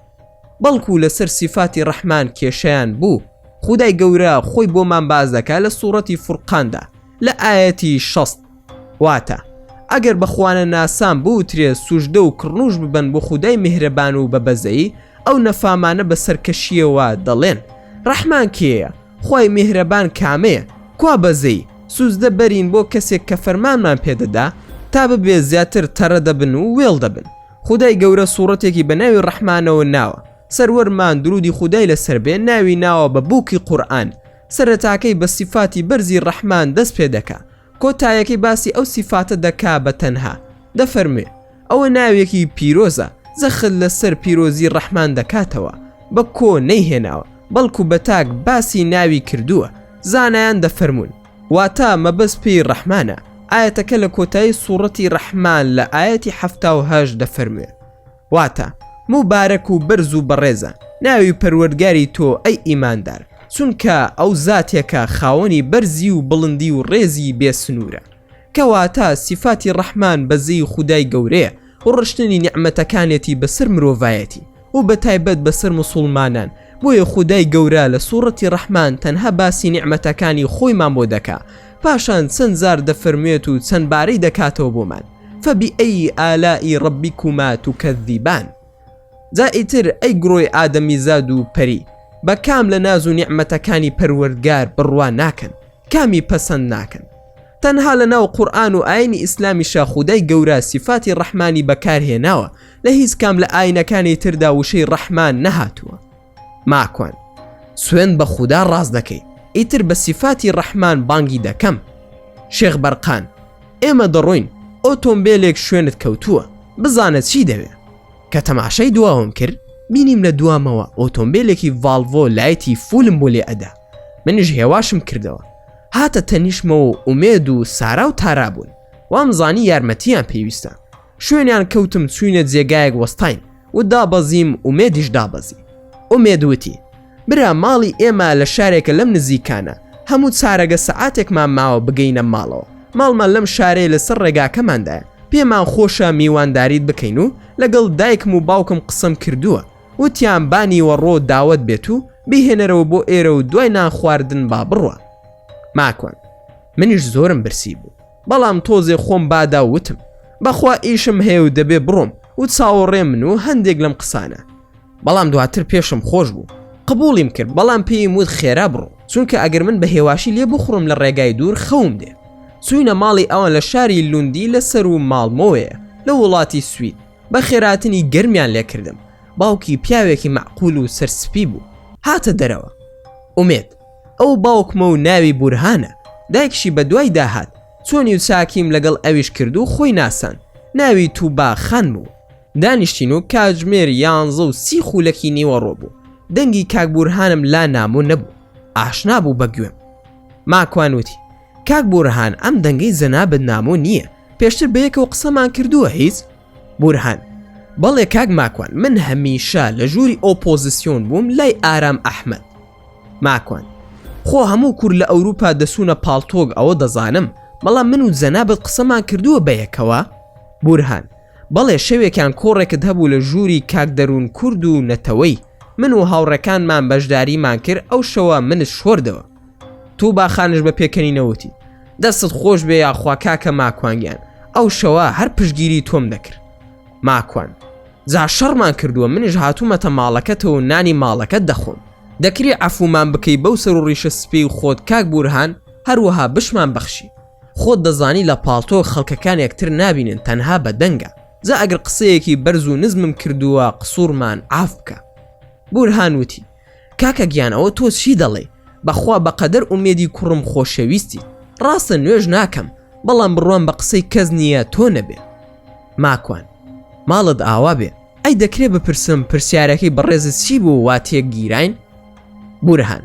بەڵکو لەسەر سیفاتی ڕەحمان کێشەیان بوو، خودای گەورە خۆی بۆمان باس دەکا لە سوڕەتی فورقاندا لە ئایەتی 60 واتە، ئەگەر بە خوانەناسان بوترێ سوژدە و کڕنوش ببەن بۆ خودای میهرەبان و بە بەزەیی، ئەو نەفامانە بە سەرکەشییەوە دەڵێن، ڕەحمان کێیە؟ خوای میهرەبان کامەیە؟ کوا بەزەیی؟ سوجدە بەرین بۆ کەسێک کە فەرمانمان پێدەدا تا ببێ زیاتر تەڕە دەبن و وێڵ دەبن. خودای گەورە سوڕەتێکی بە ناوی ڕەحمانەوە ناوە، سەروەرمان درودی خودای لەسەر بێ ناوی ناوە بە بووکی قورئان، سەرەتاکەی بە سیفاتی بەرزی ڕەحمان دەست پێ دەکا، کۆتایەکەی باسی ئەو سیفاتە دەکا بە تەنها، دەفەرموێ، ئەوە ناوێکی پیرۆزە، جەخت لەسەر پیرۆزی ڕەحمان دەکاتەوە، بە کۆ نەیهێناوە، بەڵکو بە تاک باسی ناوی کردووە، زانایان دەفەرموون. واتە مەبەست پێی ڕەحمانە، ئایەتەکە لە کۆتایی سوڕەتی ڕەحمان لە ئایەتی 78 دەفەرموێ، واتە، موبارەک و بەرز و بەڕێزە ناوی پەروەردگاری تۆ ئەی ئیماندار، چونکە ئەو زاتێکە خاوەنی بەرزی و بڵندی و ڕێزی بێ سنوورە. کەواتە سیفاتی ڕەحمان بەزەیی خودای گەورەیە و ڕشتنی نیعمەتەکانێتی بەسەر مرۆڤایەتی و بەتایبەت بەسەر موسوڵمانان، بۆیە خودای گەورە لە سوڕەتی ڕەحمان تەنها باسی نیعمەتەکانی خۆیمان بۆ دەکا پاشان چەند جار دەفەرموێت و چەند بارەی دەکاتەوە بۆمان، فبأی آلاء ربکما تکذبان. جا ئیتر ئەی گرۆی ئادەمیزاد و پەری بە کام لە ناز و نیعمەتەکانی پەروەردگار بڕوا ناکەن کامی پەسەند ناکەن تەنها لە ناو قورئان و ئاینی ئیسلامیشا خودای گەورە سیفاتی ڕەحمانی بەکار هێناوە لە هیچ کام لە ئاینەکانی تردا وشەی ڕەحمان نەهاتووە ماکوان سوێند بە خودا ڕاست دەکەی ئیتر بە سیفاتی ڕەحمان بانگی دەکەم شێخ بەرقان ئێمە دەڕۆین ئۆتۆمبێلێک شوێنت کەوتووە بزانە چی دەوێ کە تەماشای دواوەم کرد بینیم لە دوامەوە ئۆتۆمبیلێکی ڤاڵڤۆ لایتی full م بۆ لێ ئەدا منیش هێواشم کردەوە هاتە تەنیشمەوە و ئومێد و سارا و تارا بوون وام زانی یارمەتیان پێویستە شوێنیان کەوتم چوینە جێگایەک وەستاین و دابەزیم ئومێدیش دابەزی ئومێد وتی برا ماڵی ئێمە لە شارێکە لەم نزیکانە هەموو چارەگە سەعاتێکمان ماوە بگەینە ماڵەوە ماڵمان لەم شارەیە لەسەر ڕێگاکەماندایە پێمان خۆشە میوانداریت بکەین و لەگەڵ دایکم و باوکم قسەم کردووە وتیان با نیوەڕۆ داوەت بێت و بیهێنەرەوە بۆ ئێرە و دوای نان خواردن با بڕوا. ماکوان. منیش زۆرم برسی بوو بەڵام تۆزێ خۆم بادا و وتم بەخوا ئیشم هەیە و دەبێ بڕۆم و چاوەڕێ من و هەندێک لەم قسانە بەڵام دواتر پێشم خۆش بوو قبوڵیم کرد بەڵام پێیم وت خێرا بڕۆ چونکە ئەگەر من بە هێواشی لێ بخوڕم لە ڕێگای دوور خەوم دێ چوینە ماڵی ئەوان لە شاری لوندی لە سەر و ماڵمۆیە لە وڵاتی سوید بە خێراتنی گەرمیان لێکردم باوکی پیاوێکی معقول و سەرسپی بوو هاتە دەرەوە ئومێد ئەو باوکمە و ناوی بورهانە دایکشی بە دوای داهات چۆنی و چاکیم لەگەڵ ئەویش کرد و خۆی ناساند ناوی توبا خان بوو دانیشتین و کاتژمێر یانزە و سی خولەکی نیوەڕۆ بوو دەنگی کاک بورهانم لا نامۆ نەبوو ئاشنا بوو بە گوێم ماکوان وتی کاک بورهان ئەم دەنگەی جەنابت نامۆ نییە پێشتر بەیەکەوە قسەمان کردووە هیچ؟ بورهان، بەڵێ کاک ماکوان من هەمیشە لە ژووری ئۆپۆزسیۆن بووم لای ئارام ئەحمەد. ماکوان، خۆ هەموو کورد لە ئەوروپا دەچوونە پاڵتۆک ئەوە دەزانم، بەڵام من و جەنابت قسەمان کردووە بەیەکەوە؟ بورهان، بەڵێ شەوێکیان کۆڕێکت هەبوو لە ژووری کاک دەروون کورد و نەتەوەی، من و هاوڕێکانمان بەشداریمان کرد ئەو شەوە منت شۆردەوە. توبا خانش بە پێکەنینەوە وتی، دەستت خۆش بێ یاخوا کاکە ماکوان گیان ئەو شەوە هەر پشتگیری تۆم دەکرد. ماکوان، جا شەڕمان کردووە منیش هاتوومەتە ماڵەکەتەوە و نانی ماڵەکەت دەخۆم. دەکرێ عەفوومان بکەی بەو سەر و ڕیشە سپیی خۆت کاک بورهان هەروەها بشمان بەخشی. خۆت دەزانی لە پاڵتۆ خەڵکەکان یەکتر نابینن تەنها بە دەنگە. جا ئەگەر قسەیەکی بەرز و نزمم کردووە قسوورمان عاف بکە. بورهان وتی، کاکە گیان ئەوە تۆ چی دەڵێی بەخوا بەقەدەر ئومێدی کوڕم خۆشەویستیت ڕاستە نوێژ ناکەم بەڵام بڕوام بە قسەی کەس نییە تۆ نەبێ ماکوان ماڵت ئاوا بێ ئەی دەکرێ بپرسم پرسیارەکەی بەڕێزت چی بوو وا تێک گیراین بورهان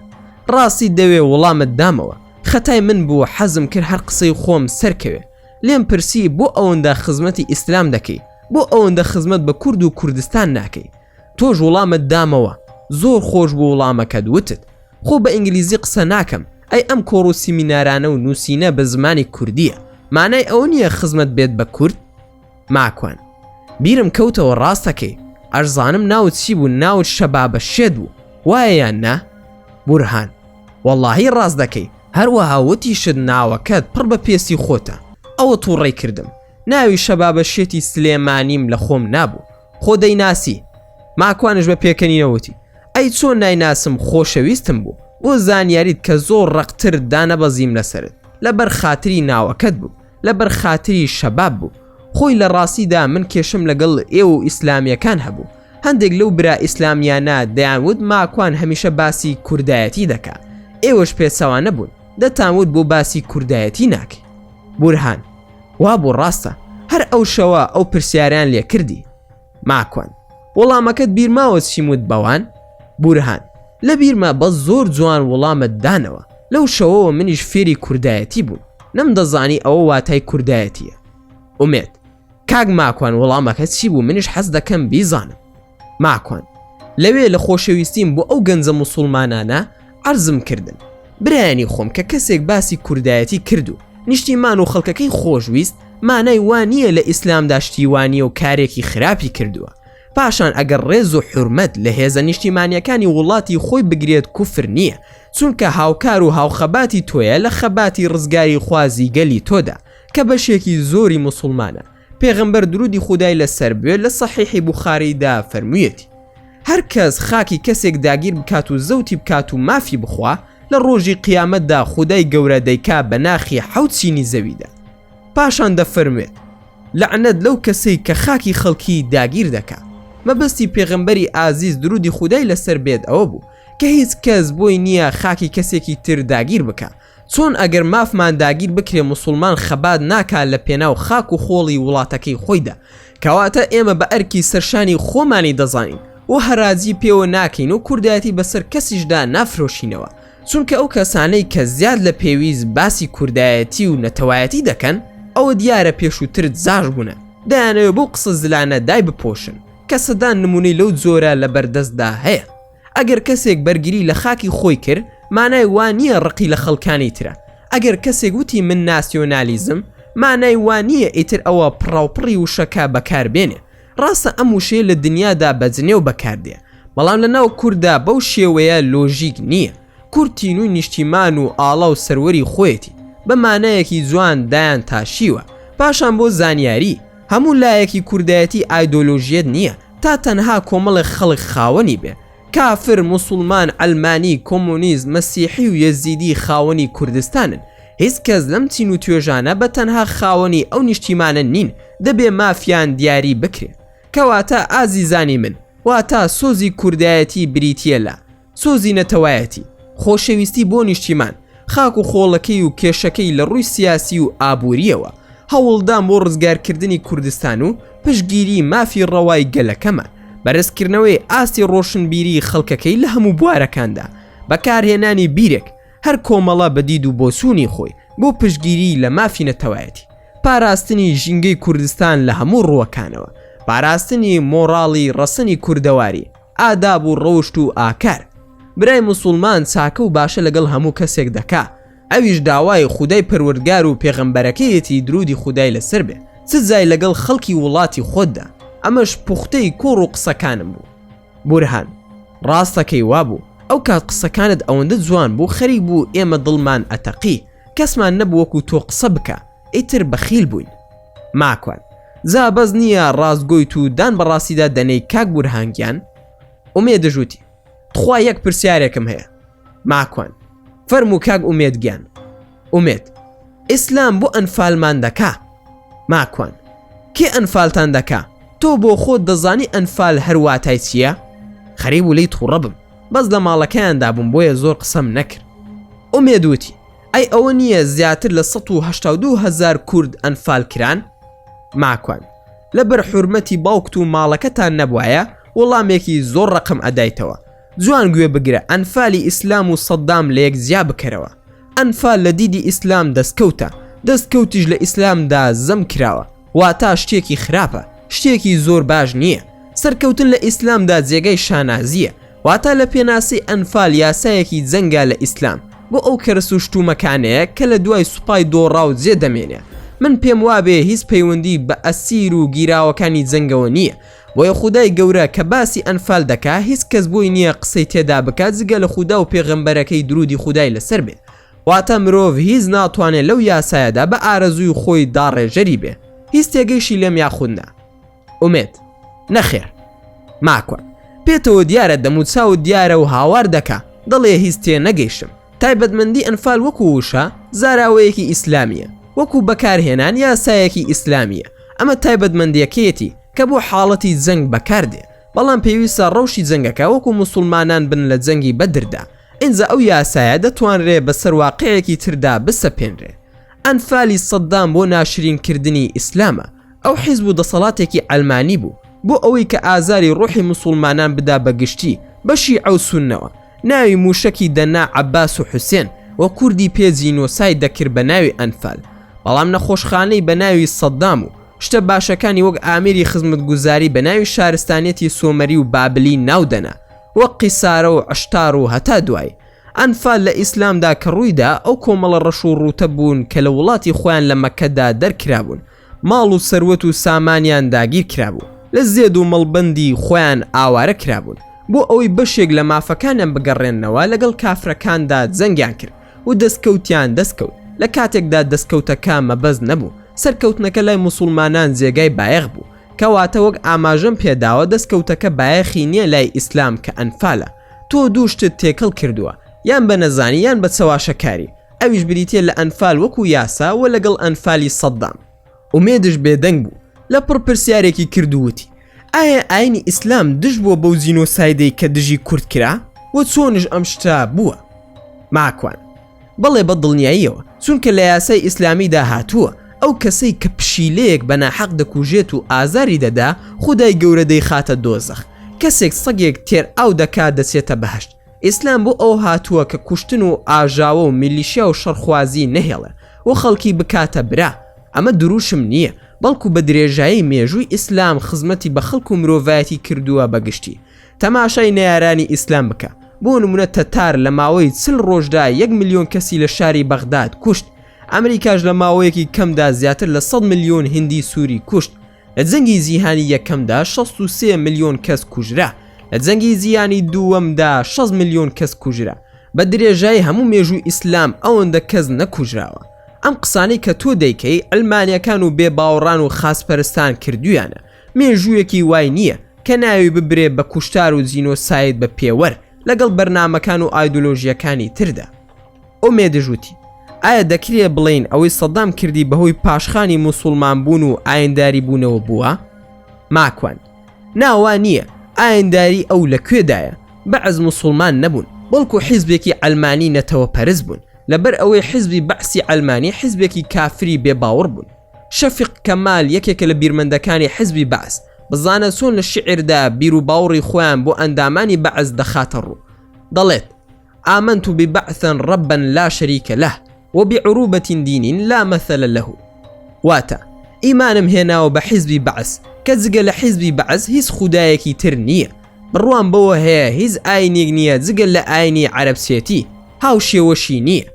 ڕاستی دەوێ وڵامت دامەوە خەتای من بوو حەزم کرد هەر قسەی خۆم سەرکەوێ لێم پرسی بۆ ئەوەندە خزمەتی ئیسلام دەکەی بۆ ئەوەندە خزمەت بە کورد و کوردستان ناکەی تۆش وڵامت دامەوە زۆر خۆش بوو وڵامەکەت وتت خۆ بە ئینگلیزی قسە ناکەم ئەی ئەم کۆڕ و سیمینارانە و نووسینە بە زمانی کوردیە مانای ئەوە نییە خزمەت بێت بە کورد ماکوان بیرم کەوتەوە ڕاستەکەی ئەشزانم ناوت چی بوو ناوت شەبابە شێت بوو وایە یان نا بورهان وەڵاهی ڕاست دەکەی هەروەها وتیشت ناوەکەت پڕ بە پێستی خۆتە ئەوە تووڕەی کردم ناوی شەبابە شێتی سلێمانیم لە خۆم نابوو خۆ دەیناسی؟ ماکوانش بە پێکەنینەوە وتی، ئەی چۆن نایناسم خۆشەویستم بوو، بۆ زانیاریت کە زۆر ڕەقتر دانەبەزیم لەسەرت، لەبەر خاتری ناوەکەت بوو، لەبەر خاتری شەباب بوو. خۆی لە ڕاستیدا من کێشەم لەگەڵ ئێوە و ئیسلامییەکان هەبوو، هەندێک لەو برا ئیسلامییانە دەیانوت ماکوان هەمیشە باسی کوردایەتی دەکا، ئێوەش پێچەوانە بوون، دەتانوت بۆ باسی کوردایەتی ناکەی؟ بورهان. وابوو ڕاستە هەر ئەو شەوە ئەو پرسیارەیان لێ کردی ماکوان وەڵامەکەت بیرماوە چیم وت بەوان بورهان لە بیرمە بەس زۆر جوان وەڵامت دانەوە لەو شەوەوە منیش فێری کوردایەتی بووم نەمدەزانی ئەوە واتای کوردایەتیە ئومێد کاک ماکوان وەڵامەکە چی بوو منیش حەز دەکەم بیزانم ماکوان لەوێ لە خۆشەویستیم بۆ ئەو گەنجە موسوڵمانانە عەرزم کردن برایانی خۆم کە کەسێک باسی کوردایەتی کرد و نیشتیمان و خەڵکەکەی خۆشویست مانای وا نییە لە ئیسلامدا شتی وا نییە و کارێکی خراپی کردووە پاشان ئەگەر ڕێز و حورمەت لە هێزە نیشتیمانیەکانی وڵاتی خۆی بگرێت کوفر نییە چونکە هاوکار و هاوخەباتی تۆیە لە خەباتی ڕزگاری خوازی گەلی تۆدا کە بەشێکی زۆری موسوڵمانە پێغەمبەر درودی خودای لەسەر بێ لە سەحیحی بوخاریدا فەرموویەتی هەر کەس خاکی کەسێک داگیر بکات و زەوتی بکات و مافی بخوا لە ڕۆژی قیامەتدا خودای گەورە دەیکا بە ناخی حەوت چینی زەویدا پاشان دەفەرموێت لەعنەت لەو کەسەی کە خاکی خەڵکی داگیر دەکا مەبەستی پێغەمبەری ئازیز درودی خودای لەسەر بێت ئەوە بوو کە هیچ کەس بۆی نییە خاکی کەسێکی تر داگیر بکا چۆن ئەگەر مافمان داگیر بکرێ موسوڵمان خەبات ناکا لە پێناو خاک و خۆڵی وڵاتەکەی خۆیدا کەواتە ئێمە بە ئەرکی سەرشانی خۆمانی دەزانین و هەراجی پێوە ناکەین و کوردایەتی بەسەر کەسیشدا نافرۆشینەوە چونکە ئەو کەسانەی کە زیاد لە پێویست باسی کوردایەتی و نەتەوایەتی دەکەن ئەوە دیارە پێشووتر جاش بوونە دەیانەوێ بەو قسە زلانە دایبپۆشن کە سەدان نمونەی لەو جۆرە لەبەردەستدا هەیە. ئەگەر کەسێک بەرگری لە خاکی خۆی کرد مانای وا نییە ڕقی لە خەڵکانی ترە، ئەگەر کەسێک وتی من ناسیۆنالیزم مانای وا نییە ئیتر ئەوە پڕاوپڕی وشەکە بەکار بێنێ، ڕاستە ئەم وشەیە لە دنیادا بە جنێو بەکار دێ بەڵام لە ناو کورددا بەو شێوەیە لۆژیک نییە، کورد تینووی نیشتیمان و ئاڵا و سەروەری خۆیەتی. بە مانایەکی جوان دایان تاشیوە. پاشان بۆ زانیاری، هەموو لایەکی کوردایەتی ئایدۆلۆژیەت نییە تا تەنها کۆمەڵێک خەڵک خاوەنی بێ. کافر، موسوڵمان، عەلمانی، کۆمۆنیست، مەسیحی و یەزیدی خاوەنی کوردستانن. هیچ کەس لەم چین و توێژانە بە تەنها خاوەنی ئەو نیشتیمانە نین، دەبێ مافیان دیاری بکرێ. کەواتە ئازیزانی من، واتا سۆزی کوردایەتی بریتییە لە، سۆزی نەتەوایەتی، خۆشەویستی بۆ نیشتیمان، خاک و خۆڵەکەی و کێشەکەی لە ڕووی سیاسی و ئابوورییەوە، هەوڵدان بۆ ڕزگارکردنی کوردستان و پشتگیری مافی ڕەوای گەلەکەمان، بەرزکردنەوەی ئاستی ڕۆشنبیریی خەڵکەکەی لە هەموو بوارەکاندا، بەکارهێنانی بیرێک، هەر کۆمەڵە بە دید و بۆچوونی خۆی بۆ پشتگیریی لە مافی نەتەوایەتی، پاراستنی ژینگەی کوردستان لە هەموو ڕووەکانەوە، پاراستنی مۆڕاڵی ڕەسەنی کوردەواری، ئاداب و ڕەوشت و ئاکار. برای موسوڵمان چاکە و باشە لەگەڵ هەموو کەسێک دەکا، ئەویش داوای خودای پەروەردگار و پێغەمبەرەکەیەتی دروودی خودای لەسەر بێ، چ جای لەگەڵ خەڵکی وڵاتی خۆتدا. ئەمەش پوختەی کۆڕ و قسەکانم بوو. بورهان، ڕاستەکەی وابوو، ئەو کات قسەکانت ئەوەندە جوان بوو خەریک بوو ئێمە دڵمان ئەتەقی، کەسمان نەبوو وەکو تۆ قسە بکا، ئیتر بەخیل بووین. ماکوان، جا بەس نییە ڕاستگۆیت و دان بە ڕاستیدا دەنێی کاک بورهان گیان؟ ئومێدش وتی، تخوا یەک پرسیارێکم هەیە. ماکوان، فەرموو کاک ئومێد گیان. ئومێد، ئیسلام بۆ ئەنفالمان دەکا؟ ماکوان، کێ ئەنفالتان دەکا؟ تۆ بۆ خۆت دەزانی ئەنفال هەر واتای چییە؟ خەریک بوو لێی تووڕە بم، بەس لە ماڵەکەیاندا بووم بۆیە زۆر قسەم نەکرد. ئومێد وتی، ئەی ئەوە نییە زیاتر لە 182 هەزار کورد ئەنفال کران؟ ماکوان، لەبەر حورمەتی باوکت و ماڵەکەتان نەبوایە وەڵامێکی زۆر ڕەقم ئەدایتەوە. جوان گوێ بگرە ئەنفالی ئیسلام و سەدام لەیەک جیا بکەرەوە. ئەنفال لە دیدی ئیسلام دەستکەوتە، دەستکەوتیش لە ئیسلامدا زەم کراوە، واتا شتێکی خراپە، شتێکی زۆر باش نییە. سەرکەوتن لە ئیسلامدا جێگای شانازییە، واتا لە پێناسەی ئەنفال یاسایەکی جەنگە لە ئیسلام، بۆ ئەو کەرس و شتومەکانەیە کە لە دوای سوپای دۆڕاو جێ دەمێنێ. من پێم وابێ هیچ پەیوەندی بە ئەسیر و گیراوەکانی جەنگەوە نییە، بۆیە خودای گەورە کە باسی ئەنفال دەکا هیچ کەس بۆی نییە قسەی تێدا بکا جگە لە خودا و پێغەمبەرەکەی درودی خودای لەسەر بێ واتە مرۆڤ هیچ ناتوانێ لەو یاسایەدا بە ئارەزووی خۆی داڕێژەری بێ هیچ تێگەیشی لێم یاخود نا ئومێد نەخێر ماکوان پێتەوە دیارە دەموچاوت دیارە و هاوار دەکا دەڵێ هیچ تێ نەگەیشتم تایبەتمەندی ئەنفال وەکو وشە زاراوەیەکی ئیسلامییە، وەکو بەکارهێنان یاسایەکی ئیسلامییە، ئەمە تایبەتمەندییەکەیەتی کە بۆ حاڵەتی جەنگ بەکاردێ، بەڵام پێویستە ڕەوشی جەنگەکە وەکو موسوڵمانان بن لە جەنگی بەدردا، ئینجا ئەو یاسایە دەتوانرێ بەسەر واقیعێکی تردا بسەپێنرێ. ئەنفالی سەدام بۆ ناشرینکردنی ئیسلامە، ئەو حیزب و دەسەڵاتێکی عەلمانی بوو، بۆ ئەوەی کە ئازاری ڕۆحی موسوڵمانان بدا بە گشتی، بە شیعە و سوننەوە، ناوی موشەکی دەنا عەباس و حوسێن و کوردی پێ جینۆساید دەکرد بە ناوی ئەنفال، بەڵام نەخۆشخانەی بە ناوی سەدام و شتە باشەکانی وەک ئامێری خزمەتگوزاری بە ناوی شارستانیەتی سۆمەری و بابلی ناو دەنا وەک قیسارە و عشتار و هەتا دوایی. ئەنفال لە ئیسلامدا کە ڕوویدا ئەو کۆمەڵە ڕەش و ڕووتە بوون کە لە وڵاتی خۆیان لە مەککەدا دەرکرابوون، ماڵ و سەروەت و سامانیان داگیر کرابوو، لە زێد و مەڵبەندی خۆیان ئاوارە کرابوون، بۆ ئەوەی بەشێک لە مافەکانیان بگەڕێننەوە لەگەڵ کافرەکاندا جەنگیان کرد و دەستکەوتیان دەستکەوت، لە کاتێکدا دەستکەوتەکە مەبەست نەبوو، سەرکەوتنەکە لای موسوڵمانان جێگای بایەخ بوو، کەواتە وەک ئاماژەم پێداوە دەستکەوتەکە بایەخی نییە لای ئیسلام کە ئەنفالە، تۆ دوو شتت تێکەڵ کردووە یان بە نەزانی یان بە چەواشەکاری، ئەویش بریتیە لە ئەنفال وەکو یاسا و لەگەڵ ئەنفالی سەدام. ئومێدش بێدەنگ بوو، لە پڕ پرسیارێکی کرد و وتی، ئایا ئاینی ئیسلام دژ بووە بەو جینۆسایدەی کە دژی کورد کرا؟ وە چۆنش ئەم شتە بووە؟ ماکوان، بەڵێ بە دڵنیاییەوە، چونکە لە یاسای ئیسلامیدا هاتووە، ئەو کەسەی کە پشیلەیەک بە ناحەق دەکوژێت و ئازاری دەدا، خودای گەورە دەیخاتە دۆزەخ، کەسێک سەگێک تێر ئاو دەکات دەچێتە بەهەشت، ئیسلام بۆ ئەوە هاتووە کە کوشتن و ئاژاوە و میلیشیا و شەڕخوازی نەهێڵێ و خەڵکی بکاتە برا، ئەمە دروشم نییە، بەڵکو بە درێژایی مێژووی ئیسلام خزمەتی بە خەڵک و مرۆڤایەتی کردووە بە گشتی. تەماشای نەیارانی ئیسلام بکە، بۆ نمونە تەتار لە ماوەی 40 ڕۆژدا یەک ملیۆن کەسی لە شاری بەغداد کوشت، ئەمریکاش لە ماوەیەکی کەمدا زیاتر لە 100 ملیۆن هندی سووری کوشت، لە جەنگی جیهانی یەکەمدا 63 ملیۆن کەس کوژرا، لە جەنگی جیهانی دووەمدا 60 ملیۆن کەس کوژرا، بە درێژایی هەموو مێژووی ئیسلام ئەوەندە کەس نەکوژراوە. ئەم قسانەی کە تۆ دەیکەی عەلمانیەکان و بێ باوەڕان و خاچپەرستان کردویانە، مێژوویەکی وای نییە کە ناوی ببرێ بە کوشتار و جینۆساید بە پێوەر لەگەڵ بەرنامەکان و ئایدۆلۆژیەکانی تردا. ئومێدش وتی، ئایا دەکرێ بڵێین ئەوەی سەدام کردی بەهۆی پاشخانی موسوڵمان بوون و ئاینداری بوونەوە بووە؟ ماکوان، نا وا نییە، ئاینداری ئەو لە کوێدایە؟ بەعس موسوڵمان نەبوون، بەڵکو حیزبێکی عەلمانی نەتەوەپەرست بوون، لەبەر ئەوەی حیزبی بەعسی عەلمانی حیزبێکی کافری بێ باوڕ بوون. شەفیق کەمال یەکێکە لە بیرمەندەکانی حیزبی بەعس، بزانە چۆن لە شیعردا بیروباوڕی خۆیان بۆ ئەندامانی بەعس دەخاتە ڕوو. دەڵێت، آمنت ببعثا ربا لا شریک له وبعروبة دین لا مثل له واتە، ئیمانم هێناوە بە حیزبی بەعس کە جگە لە حیزبی بەعس هیچ خودایەکی تر نییە، بڕوام بەوە هەیە هیچ ئاینێک نییە جگە لە ئاینی عەرەبچێتی هاوشێوەشی نییە.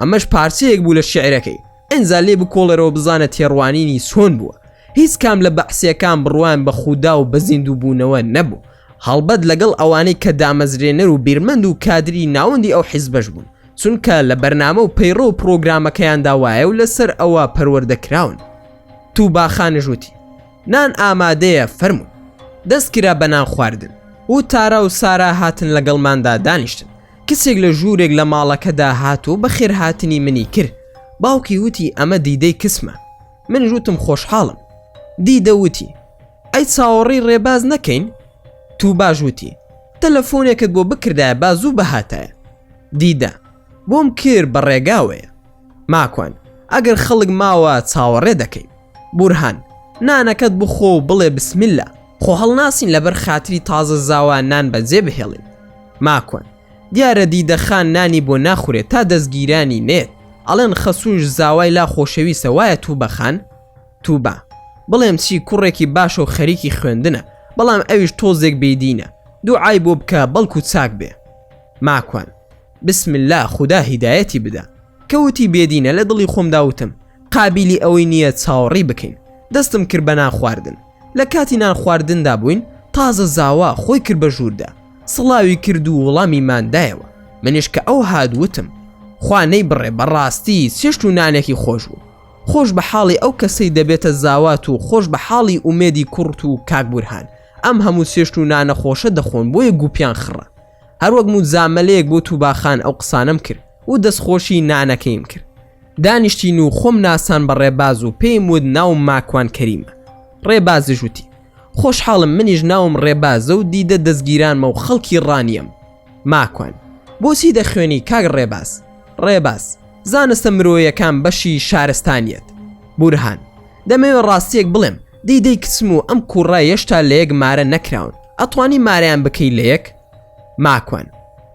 ئەمەش پارچەیەک بوو لە شیعرەکەی، ئینجا لێ بکۆڵەرەوە بزانە تێڕوانینی چۆن بووە. هیچ کام لە بەعسیەکان بڕوایان بە خودا و بە زیندووبوونەوە نەبوو، هەڵبەت لەگەڵ ئەوانەی کە دامەزرێنەر و بیرمەند و کادری ناوەندی ئەو حیزبەش بوون، چونکە لە بەرنامە و پەیڕەو و پڕۆگرامەکەیاندا وایە و لەسەر ئەوە پەروەردە کراون. توبا خانش وتی، نان ئامادەیە فەرموون. دەست کرا بە نان خواردن و تارا و سارا هاتن لەگەڵماندا دانیشتن. کچێک لە ژوورێک لە ماڵەکەدا هات و بەخێرهاتنی منی کرد. باوکی وتی ئەمە دیدەی کچمە. منیش وتم خۆشحاڵم. دیدە وتی، ئەی چاوەڕێی ڕێباز نەکەین؟ توباش وتی، تەلەفۆنێکت بۆ بکردایە با زوو بهاتایە. دیدە، بۆم کرد بە ڕێگاوەیە. ماکوان، ئەگەر خەڵک ماوە چاوەڕێ دەکەین. بورهان، نانەکەت بخۆ و بڵێ بسم اللە، خۆ هەڵناسین لەبەر خاتری تازە زاوا نان بەجێ بهێڵین. ماکوان، دیارە دیدە خان نانی بۆ ناخورێ تا دەستگیرانی نێت، ئەڵێن خەسووش زاوای لا خۆشەویستە وایە توبە خان؟ توبا، بڵێم چی کوڕێکی باشە و خەریکی خوێندنە، بەڵام ئەویش تۆزێک بێدینە، دوعای بۆ بکە بەڵکو چاک بێ. ماکوان، بسم اللە خودا هیدایەتی بدا. کە وتی بێدینە لە دڵی خۆمدا وتم قابیلی ئەوەی نییە چاوەڕێی بکەین. دەستم کرد بە نان خواردن. لە کاتی نان خواردندا بووین تازە زاوا خۆی کرد بە ژووردا. سڵاوی کرد و وڵامیمان دایەوە. منیش کە ئەو هات وتم خوا نەیبڕێ بەڕاستی چێشت و نانێکی خۆش بوو. خۆش بە حاڵی ئەو کەسەی دەبێتە زاوات و خۆش بە حاڵی ئومێدی کوڕت و کاک بورهان ئەم هەموو چێشت و نانە خۆشە دەخۆن بۆیە گوپیان خڕە. هەروەک موجامەلەیەک بۆ توباخان ئەو قسانەم کرد و دەستخۆشی نانەکەیم کرد. دانیشتین و خۆم ناسان بە ڕێباز و پێیم وت ناوم ماکوان کەریمە. ڕێبازیش وتی، خۆشحاڵم منیش ناوم ڕێبازە و دیدە دەستگیرانمە و خەڵکی ڕانیەم. ماکوان، بۆچی دەخوێنی کاک ڕێباز؟ ڕێباز، زانستە مرۆیەکان بەشی شارستانیەت. بورهان، دەمەوێ ڕاستیەک بڵێم، دیدەی کچم و ئەم کوڕە یەشتا لەیەک مارە نەکراون، ئەتوانی مارەیان بکەی لەیەک؟ ماکوان،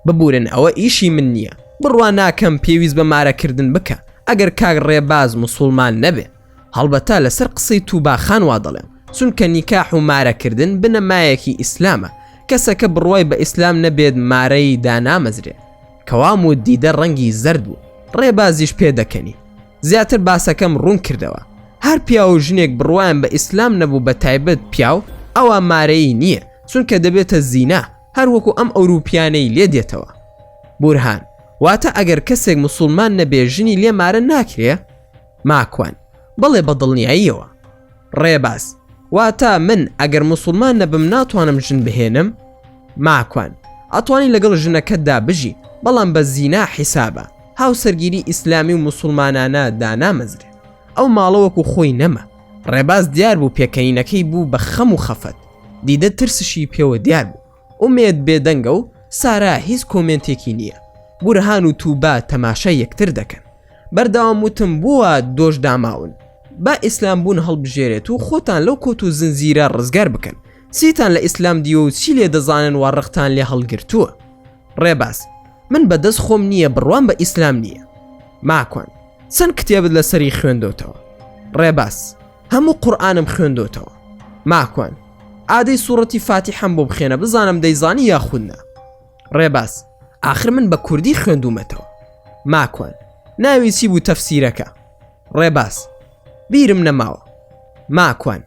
ببورن ئەوە ئیشی من نییە، بڕوا ناکەم پێویست بە مارەکردن بکا ئەگەر کاک ڕێباز موسوڵمان نەبێ، هەڵبەتە لەسەر قسەی توبا خان وا دەڵێم، چونکە نیکاح و مارەکردن بنەمایەکی ئیسلامە، کەسەکە بڕوای بە ئیسلام نەبێت مارەی دانامەزرێ. کەوام وت دیدە ڕەنگی زەرد بوو، ڕێبازیش پێدەکەنی. زیاتر باسەکەم ڕوون کردەوە. هەر پیاو و ژنێک بڕوایان بە ئیسلام نەبوو بە تایبەت پیاو، ئەوا مارەیی نییە، چونکە دەبێتە زینا، هەر وەکو ئەم ئەوروپیانەی لێ دێتەوە. بورهان، واتە ئەگەر کەسێک موسوڵمان نەبێ ژنی لێ مارە ناکرێ؟ ماکوان، بەڵێ بە دڵنیاییەوە. ڕێباز، واتە من ئەگەر موسوڵمان نەبم ناتوانم ژن بهێنم؟ ماکوان، ئەتوانی لەگەڵ ژنەکەتدا بژی، بەڵام بە زینا حیسابە، هاوسەرگیری ئیسلامی و موسوڵمانانە دانامەزرێ. ئەو ماڵە وەکو خۆی نەما. ڕێباز دیار بوو پێکەنینەکەی بوو بە خەم و خەفەت. دیدە ترسشی پێوە دیار بوو. ئومێد بێدەنگە و سارا هیچ کۆمێنتێکی نییە. بورهان و توبا تەماشای یەکتر دەکەن. بەردەوام وتم بۆ وا دۆش داماون؟ با ئیسلام بوون هەڵبژێرێت و خۆتان لەو کۆت و زنجیرە ڕزگار بکەن. چیتان لە ئیسلام دیوە و چی لێ دەزانن وا ڕقتان لێ هەڵگرتووە؟ ڕێباز، من بە دەست خۆم نییە بڕوام بە ئیسلام نییە. ماکوان، چەند کتێبت لەسەری خوێندۆتەوە؟ ڕێباز، هەموو قورئانم خوێندۆتەوە. ماکوان، ئادەی سوڕەتی فاتیحەم بۆ بخێنە بزانم دەیزانی یاخود نا. ڕێباز، ئاخر من بە کوردی خوێندوومەتەوە. ماکوان، ناوی چی بوو تەفسیرەکە؟ ڕێباز، بیرم نەماوە. ماکوان،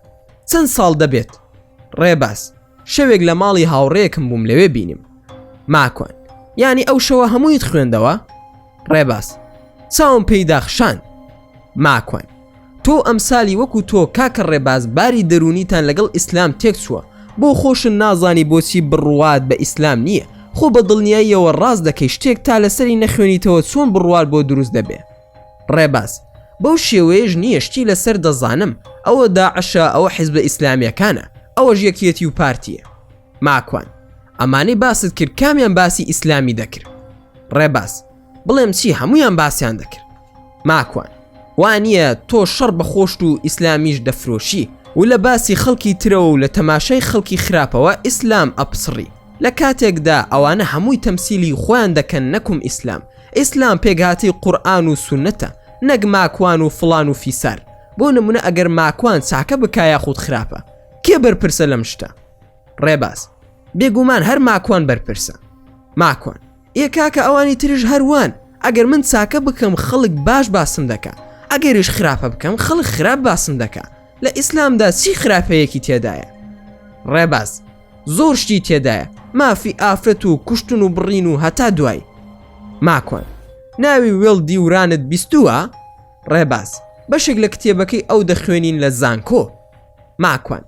چەند ساڵ دەبێت؟ ڕێباز، شەوێک لە ماڵی هاوڕێیەکم بووم لەوێ بینیم. ماکوان، یانی ئەو شەوە هەموویت خوێندەوە؟ ڕێباز، چاوم پێی داخشاند. ماکوان، تۆ و ئەمسالی وەکو تۆ کاکە ڕێباز باری دەروونیتان لەگەڵ ئیسلام تێکچووە، بۆ خۆشت نازانی بۆچی بڕوات بە ئیسلام نییە، خۆ بە دڵنیاییەوە ڕاست دەکەی شتێک تا لەسەری نەخوێنیتەوە چۆن بڕوات بۆ دروست دەبێ؟ ڕێباز، بەو شێوەیەش نییە شتی لەسەر دەزانم، ئەوە داعشە ئەوە حیزبە ئیسلامییەکانە، ئەوەش یەکێتی و پارتییە. ماکوان، ئەمانەی باست کرد کامیان باسی ئیسلامی دەکرد؟ ڕێباز، بڵێم چی هەمویان باسیان دەکرد. ماکوان، وا نییە تۆ شەڕ بە خۆشت و ئیسلامیش دەفرۆشی و لە باسی خەڵکی ترەوە و لە تەماشای خەڵکی خراپەوە ئیسلام ئەپچڕی لە کاتێکدا ئەوانە هەمووی تەمسیلی خۆیان دەکەن نەکوم ئیسلام ئیسلام پێکهاتەی قورئان و سوننەتە نەک ماکوان و فڵان و فیسار بۆ نمونە ئەگەر ماکوان چاکە بکا یاخود خراپە کێ بەرپرسە لەم شتە؟ ڕێباز، بێگومان هەر ماکوان بەرپرسە. ماکوان، ئێ کاکە ئەوانی تریش هەر وان، ئەگەر من چاکە بکەم خەڵک باش باسم دەکا، ئەگەریش خراپە بکەم خەڵک خراپ باسم دەکا، لە ئیسلامدا چی خراپەیەکی تێدایە؟ ڕێباز، زۆر شتی تێدایە، مافی ئافرەت و کوشتن و بڕین و هەتا دوایی. ماکوان، ناوی وێڵ دیورانت بیستووە؟ ڕێباز، بەشێک لە کتێبەکەی ئەو دەخوێنین لە زانکۆ. ماکوان،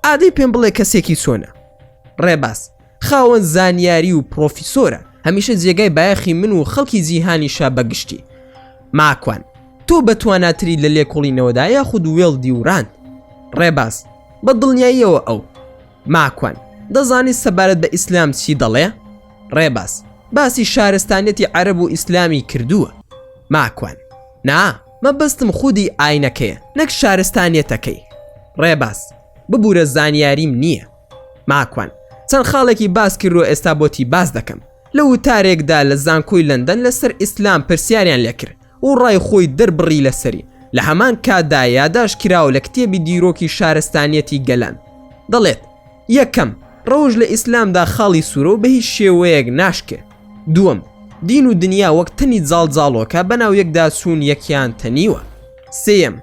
ئادەی پێم بڵێ کەسێکی چۆنە؟ ڕێباز، خاوەن زانیاری و پڕۆفیسۆرە، هەمیشە جێگای بایەخی من و خەڵکی جیهانیشە بە گشتی. ماکوان، تۆ بەتواناتری لە لێکۆڵینەوەدا یاخود وێڵ دیوراند؟ ڕێباز، بە دڵنیاییەوە ئەو. ماکوان، دەزانیت سەبارەت بە ئیسلام چی دەڵێ؟ ڕێباز، باسی شارستانیەتی عەرەب و ئیسلامی کردووە. ماکوان، نا، مەبەستم خودی ئاینەکەیە نەک شارستانیەتەکەی. ڕێباز، ببورە زانیاریم نییە. ماکوان، چەند خاڵێکی باس کردووە ئێستا بۆتی باس دەکەم. لە وتارێکدا لە زانکۆی لەندەن لەسەر ئیسلام پرسیاریان لێکرد و ڕای خۆی دەربڕی لەسەری، لە هەمان کاتدا یاداشت کراوە لە کتێبی دیرۆکی شارستانیەتی گەلان. دەڵێت، یەکەم، ڕەوش لە ئیسلامدا خاڵی سوورە و بە هیچ شێوەیەک ناشکێ. دووەم، دین و دنیا وەک تەنی جاڵجاڵۆکە بەناو یەکدا چوون یەکیان تەنیوە. سێیەم،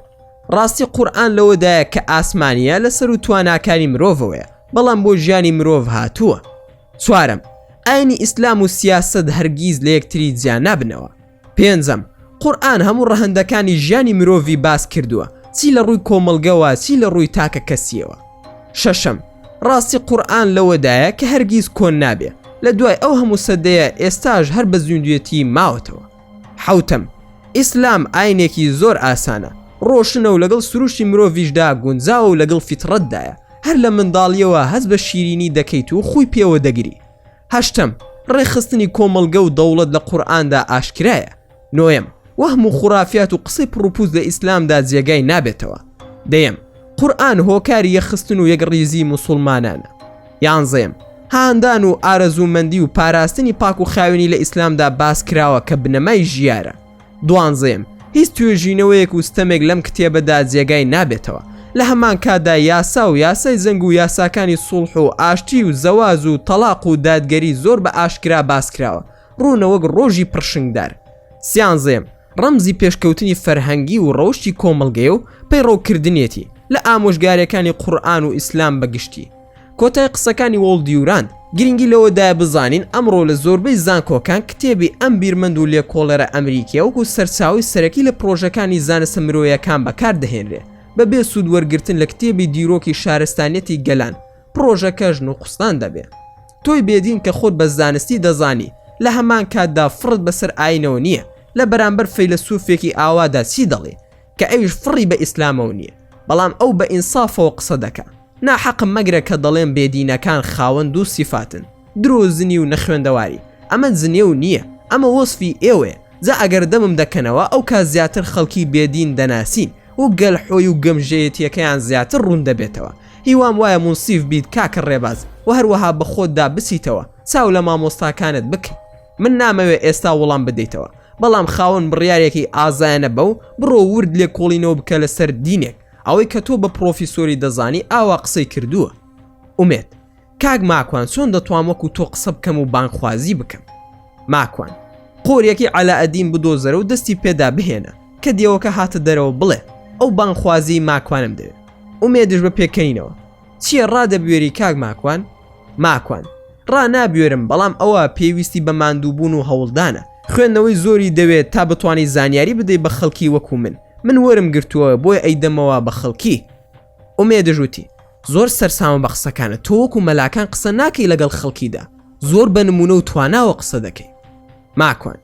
ڕاستی قورئان لەوەدایە کە ئاسمانییە لە سەروو تواناکانی مرۆڤەوەیە، بەڵام بۆ ژیانی مرۆڤ هاتووە. چوارەم، ئاینی ئیسلام و سیاسەت هەرگیز لە یەکتری جیا نابنەوە. پێنجەم، قورئان هەموو ڕەهەندەکانی ژیانی مرۆڤی باس کردووە، چی لە ڕووی کۆمەڵگەوە چی لە ڕووی تاکە کەسییەوە. شەشەم، ڕاستی قورئان لەوەدایە کە هەرگیز کۆن نابێ، لە دوای ئەو هەموو سەدەیە ئێستاش هەر بە زیندوێتی ماوەتەوە. حەوتەم، ئیسلام ئاینێکی زۆر ئاسانە، ڕۆشنە و لەگەڵ سروشتی مرۆڤیشدا گونجاوە و لەگەڵ فیتڕەتدایە، هەر لە منداڵییەوە هەست بە شیرینی دەکەیت و خووی پێوە دەگری. هەشتەم، ڕێکخستنی کۆمەڵگە و دەوڵەت لە قورئاندا ئاشکرایە. نۆیەم، وەهم و خوڕافیات و قسەی پڕوپووچ لە ئیسلامدا جێگای نابێتەوە. دەیەم، قورئان هۆکاری یەکخستن و یەکڕیزیی موسوڵمانانە. یانزەیەم، هاندان و ئارەزوومەندی و پاراستنی پاک و خاوێنی لە ئیسلامدا باس کراوە کە بنەمای ژیارە. دوانزەیەم، هیچ توێژینەوەیەک و ستەمێک لەم کتێبەدا جێگای نابێتەوە. لە هەمان کاتدا یاسا و یاسای جەنگ و یاساکانی سوڵح و ئاشتی و زەواج و تەڵاق و دادگەری زۆر بە ئاشکرا باس کراوە، ڕوونە وەک ڕۆژی پڕشنگدار. سیانزەیەم، ڕەمزی پێشکەوتنی فەرهەنگی و ڕەوشتی کۆمەڵگەیە و پەیڕەوکردنیەتی لە ئامۆژگاریەکانی قورئان و ئیسلام بە گشتی. کۆتای قسەکانی وۆڵ دیوراند، گرنگی لەوەدایە بزانین ئەمڕۆ لە زۆربەی زانکۆکان کتێبی ئەم بیرمەند و لێکۆڵەرە ئەمریکیە وەکو سەرچاوەی سەرەکی لە پڕۆژەکانی زانستە مرۆیەکان بەکار دەهێنرێ بەبێ سوود وەرگرتن لە کتێبی دیرۆکی شارستانیەتی گەلان پڕۆژەکەش نوقستان دەبێ. تۆی بێدین کە خۆت بە زانستی دەزانی لە هەمان کاتدا فڕت بەسەر ئاینەوە نییە لە بەرامبەر فەیلەسوفێکی ئاوادا چی دەڵێی کە ئەویش فڕی بە ئیسلامەوە نییە بەڵام ئەو بە ئینسافەوە قسە دەکا ناحەقم مەگرە کە دەڵێم بێدینەکان خاوەن دوو سیفاتن درۆزنی و نەخوێندەواری ئەمە جنێو نییە ئەمە وەسفی ئێوەیە جا ئەگەر دەمم دەکەنەوە ئەوکات زیاتر خەڵکی بێدین دەناسین و گەلحۆی و گەمژەیەتیەکەیان زیاتر ڕوون دەبێتەوە هیوام وایە مونسیف بیت کاکە ڕێباز وە هەروەها بە خۆتدا بچیتەوە چاو لە مامۆستاکانت بکەی من نامەوێ ئێستا وڵام بدەیتەوە بەڵام خاوەن بڕیارێکی ئازایانە بە و بڕۆ ورد لێکۆڵینەوە بکە لەسەر دینێک ئەوەی کە تۆ بە پڕۆفیسۆری دەزانی ئاوا قسەی کردووە ئومێد کاک ماکوان چۆن دەتوام وەکو تۆ قسە بکەم و بانگخوازی بکەم؟ ماکوان، قۆریەکەی عەلائەدین بدۆزەرە و دەستی پێدا بهێنە، کە دێوەکە هاتە دەرەوە بڵێ، ئەو بانگخوازیەی ماکوانم دەوێ. ئومێدش بە پێکەنینەوە، چیە ڕادەبوێری کاک ماکوان؟ ماکوان، ڕانابوێرم، بەڵام ئەوە پێویستی بە ماندووبوون و هەوڵدانە، خوێندنەوەی زۆری دەوێت تا بتوانی زانیاری بدەی بە خەڵکی وەکو من. من وەرم گرتووە بۆیە ئەیدەمەوە بە خەڵکی. ئومێدش وتی، زۆر سەرسامم بە قسەکانت، تۆ وەکو مەلاکان قسە ناکەی لەگەڵ خەڵکیدا، زۆر بە نموونە و تواناوە قسە دەکەی. ماکوان،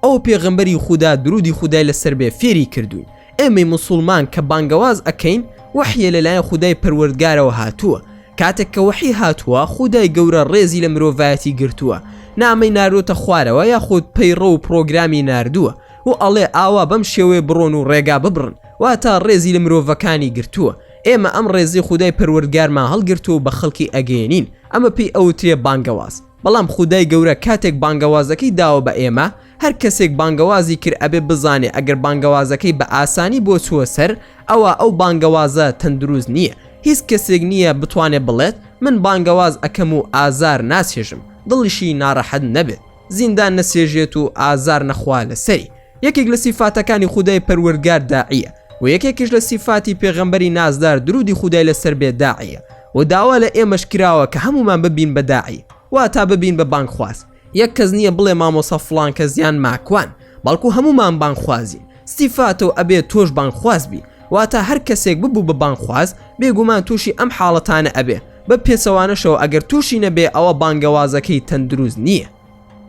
ئەوە پێغەمبەری خودا درودی خودای لەسەر بێ فێری کردووین، ئێمەی موسوڵمان کە بانگەواز ئەکەین وەحیە لەلایەن خودای پەروەردگارەوە هاتووە، کاتێک کە وەحی هاتووە خودای گەورە ڕێزی لە مرۆڤایەتی گرتووە، نامەی ناردۆتە خوارەوە یاخود پەیڕەو و پڕۆگرامی ناردووە و ئەڵێ ئاوا بەم شێوەیە بڕۆن و ڕێگا ببڕن، واتە ڕێزی لە مرۆڤەکانی گرتووە، ئێمە ئەم ڕێزەی خودای پەروەردگارمان هەڵگرتووە و بە خەڵکی ئەگەیەنین، ئەمە پێی ئەوترێ بانگەواز. بەڵام خودای گەورە کاتێک بانگەوازەکەی داوە بە ئێمە، هەر کەسێک بانگەوازی کرد ئەبێ بزانێ ئەگەر بانگەوازەکەی بە ئاسانی بۆ چووە سەر ئەوا ئەو بانگەوازە تەندروست نییە، هیچ کەسێک نییە بتوانێ بڵێت من بانگەواز ئەکەم و ئازار ناچێژم، دڵیشی ناڕەحەت نەبێت، زیندان نەچێژێت و ئازار نەخوا لەسەری. یەکێک لە سیفاتەکانی خودای پەروەردگار داعیە و یەکێکیش لە سیفاتی پێغەمبەری نازدار درودی خودای لەسەر بێ داعیە و داوا لە ئێمەش کراوە کە هەموومان ببین بە داعی واتا ببین بە بانگخواز یەک کەس نییە بڵێ مامۆسا فڵان کەس یان ماکوان بەڵکو هەموومان بانگخوازین سیفاتە و ئەبێ تۆش بانگخواز بی واتا هەر کەسێک ببوو بە بانگخواز بێگومان تووشی ئەم حاڵەتانە ئەبێ بە پێچەوانەشەوە ئەگەر تووشی نەبێ ئەوە بانگەوازەکەی تەندروست نییە.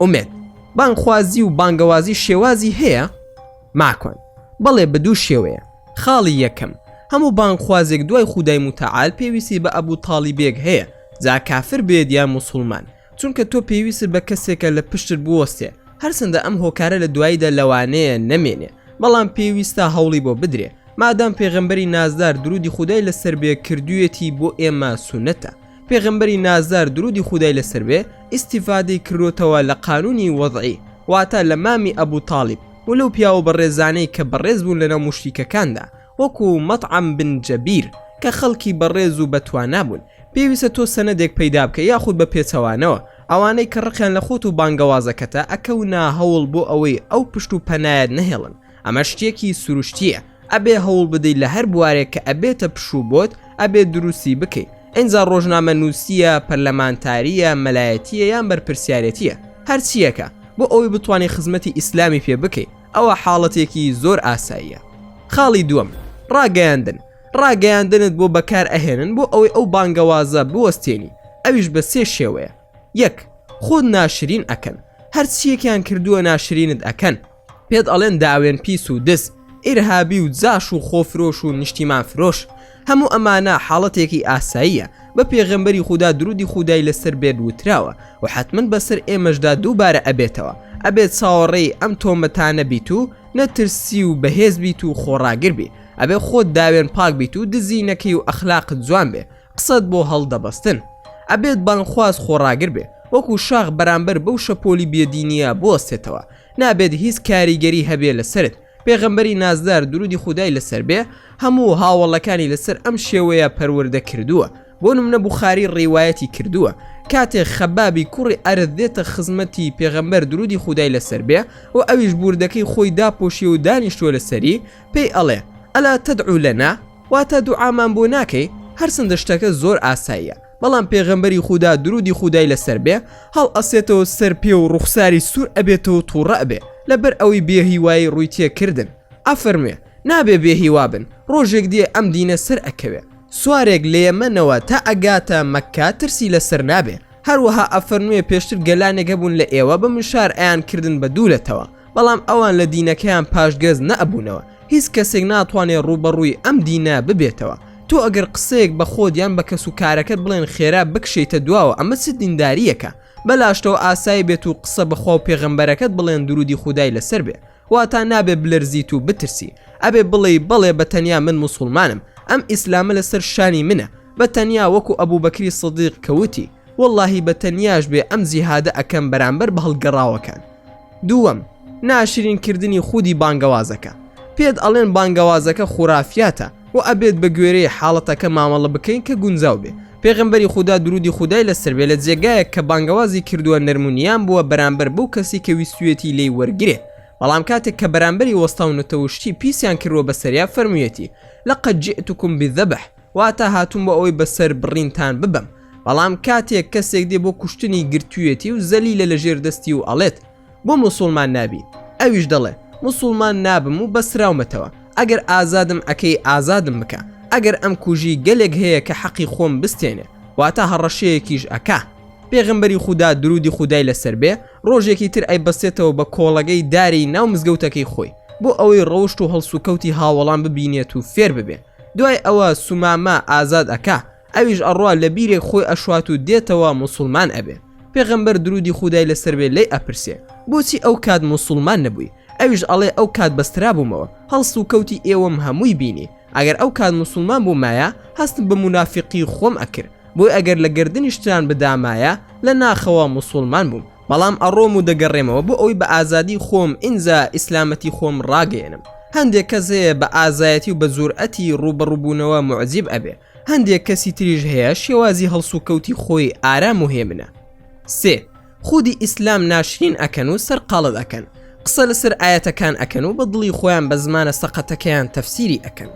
ئومێد، بانگخوازی و بانگەوازی شێوازی هەیە؟ ماکوان، بەڵێ بە دوو شێوەیە، خاڵی یەکەم، هەموو بانگخوازێک دوای خودای موتەعال پێویستی بە ئەبو تاڵیبێک هەیە، جا کافر بێت یان موسوڵمان، چونکە تۆ پێویستت بە کەسێکە لە پشتت بوەستێ، هەرچەندە ئەم هۆکارە لە دواییدا لەوانەیە نەمێنێ، بەڵام پێویستە هەوڵی بۆ بدرێ، مادام پێغەمبەری نازدار درودی خودای لەسەر بێ کردوویەتی بۆ ئێمە سوننەتە. پێغەمبەری نازدار درودی خودای لەسەر بێ ئیستیفادەی کردۆتەوە لە قانونی وەزعی واتە لە مامی ئەبو تاڵیب و لەو پیاوە بەڕێزانەی کە بەڕێز بوون لەناو موشریکەکاندا وەکو مەطعەم بن جەبیر کە خەڵکی بەڕێز و بەتوانا بوون پێویستە تۆ سەنەدێک پەیدا بکەی یاخود بە پێچەوانەوە ئەوانەی کە ڕقیان لە خۆت و بانگەوازەکەتە ئەکەونە هەوڵ بۆ ئەوەی ئەو پشت و پەنایەت نەهێڵن ئەمە شتێکی سروشتییە ئەبێ هەوڵ بدەی لە هەر بوارێک کە ئەبێتە پشوو بۆت ئەبێ دروستی بکەی ئینجا ڕۆژنامە نووسیە پەرلەمانتاریە مەلایەتیە یان بەرپرسیارێتیە هەرچیەکە بۆ ئەوەی بتوانی خزمەتی ئیسلامی پێ بکەی ئەوە حاڵەتێکی زۆر ئاساییە خاڵی دووەم ڕاگەیاندن ڕاگەیاندنت بۆ بەکار ئەهێنن بۆ ئەوەی ئەو بانگەوازە بوەستێنی ئەویش بە سێ شێوەیە یەک خۆت ناشرین ئەکەن هەرچیەکیان کردووە ناشرینت ئەکەن پێت ئەڵێن داوێن پیس و دز، ئیرهابی و جاش و خۆفرۆش و نیشتیمان فرۆش، هەموو ئەمانە حاڵەتێکی ئاساییە، بە پێغەمبەری خودا درودی خودای لەسەر بێت وتراوە و حەتمەن بەسەر ئێمەشدا دووبارە ئەبێتەوە، ئەبێت چاوەڕێی ئەم تۆمەتانە بیت و نەترسی و بەهێز بیت و خۆڕاگر بی، ئەبێ خۆت داوێن پاک بیت و دزی نەکەی و ئەخلاقت جوان بێ، قسەت بۆ هەڵدەبەستن. ئەبێت بانگخواز خۆڕاگر بێ، وەکو شاخ بەرامبەر بەو شەپۆلی بێدینییە بوەستێتەوە، نابێت هیچ کاریگەری هەبێ لەسەرت، پێغەمبەری نازدار درودی خودای لەسەر بێ هەموو هاوەڵەکانی لەسەر ئەم شێوەیە پەروەردە کردووە، بۆ نمونە بوخاری ڕیوایەتی کردووە کاتێ خەبابی کوڕی ئەرت دێتە خزمەتی پێغەمبەر درودی خودای لەسەر بێ و ئەویش بوردەکەی خۆی داپۆشیوە و دانیشتووە لەسەری پێی ئەڵێ، الا تدعو لنا؟ واتە دوعامان بۆ ناکەی؟ هەرچەندە شتەکە زۆر ئاساییە بەڵام پێغەمبەری خودا درودی خودای لەسەر بێ هەڵئەسێتەوە سەر پێ و ڕوخساری سوور ئەبێتەوە توڕە ئەبێ لەبەر ئەوەی بێ هیوایی ڕووی تێ کردن ئەفەرموێ نابێ بێ هیوا بن ڕۆژێک دێ ئەم دینە سەر ئەکەوێ سوارێک لە یەمەنەوە تا ئەگاتە مەککە ترسی لەسەر نابێ هەروەها ئەفەرموێ پێشتر گەلانێک هەبوون لە ئێوە بە مشار ئەیان کردن بە دوولەتەوە بەڵام ئەوان لە دینەکەیان پاشگەز نەئەبوونەوە هیچ کەسێک ناتوانێ ڕووبەڕووی ئەم دینە ببێتەوە تۆ ئەگەر قسەیەک بە خۆت یان بە کەس و کارەکەت بڵێن خێرا بکشێیتە دواوە ئەمە چ دیندارییەکە بەلاشتەوە ئاسایی بێت و قسە بە خوا و پێغەمبەرەکەت بڵێن درودی خودای لەسەر بێ واتا نابێ بلەرزیت و بترسی ئەبێ بڵێی بەڵێ بە تەنیا من موسوڵمانم ئەم ئیسلامە لەسەر شانی منە بە تەنیا وەکو ئەبوبەکری سدیق کە وتی وەڵاهی بە تەنیاش بێ ئەم جیهادە ئەکەم بەرامبەر بە هەڵگەڕاوەکان. دووەم، ناشرین کردنی خودی بانگەوازەکە. پێت ئەڵێن بانگەوازەکە خورافیاتە و ئەبێت بە گوێرەی حاڵەتەکە مامەڵە بکەین کە گونجاو بێ. پێغەمبەری خودا درودی خودای لەسەر بێ لە جێگایەک کە بانگەوازی کردووە نەرم و نیان بووە بەرامبەر بەو کەسی کە ویستویەتی لێی وەرگرێ بەڵام کاتێک کە بەرامبەری وەستاونەتەوە و شتی پیسیان کردووە بەسەریا فەرموویەتی، لقد جئتکم بذبح، واتە هاتووم بۆ ئەوەی بەسەر بڕینتان ببەم. بەڵام کاتێک کەسێک دێ بۆ کوشتنی گرتوویەتی و زەلیلە لە ژێر دەستی و ئەڵێت بۆ موسوڵمان نابی؟ ئەویش دەڵێ موسوڵمان نابم و بەسراومەتەوە. ئەگەر ئازادم ئەکەی ئازادم بکە ئەگەر ئەم کوژی گەلێک هەیە کە حەقی خۆم بستێنێ واتە هەڕەشەیەکیش ئەکا. پێغەمبەری خودا درودی خودای لەسەر بێ ڕۆژێکی تر ئەیبەستێتەوە بە کۆڵەگەی داری ناو مزگەوتەکەی خۆی بۆ ئەوەی ڕەوشت و هەڵسوکەوتی هاوەڵان ببینێت و فێر ببێ دوای ئەوە سومامە ئازاد ئەکا ئەویش ئەڕوا لە بیرێک خۆی ئەشوات و دێتەوە موسوڵمان ئەبێ پێغەمبەر درودی خودای لەسەر بێ لێی ئەپرسێ بۆچی ئەو کات موسوڵمان نەبووی ئەویش ئەڵێ ئەو کات بەسترابوومەوە هەڵسوکەوتی ئێوەم هەمووی بینی ئەگەر ئەو کات موسوڵمان بوومایە هەستم بە مونافیقی خۆم ئەکرد بۆی ئەگەر لە گەردنیشتان بدامایە لە ناخەوە موسوڵمان بووم بەڵام ئەڕۆم و دەگەڕێمەوە بۆ ئەوەی بە ئازادی خۆم ئینجا ئیسلامەتی خۆم ڕاگەیەنم هەندێک کەس هەیە بە ئازایەتی و بە جورئەتی ڕووبەڕووبوونەوە موعجیب ئەبێ هەندێک کەسی تریش هەیە شێوازی هەڵسوکەوتی خۆی ئارام و هێمنە. سێ، خودی ئیسلام ناشرین ئەکەن و سەرقاڵت ئەکەن قسە لەسەر ئایەتەکان ئەکەن و بە دڵی خۆیان بە زمانە سەقەتەکەیان تەفسیری ئەکەن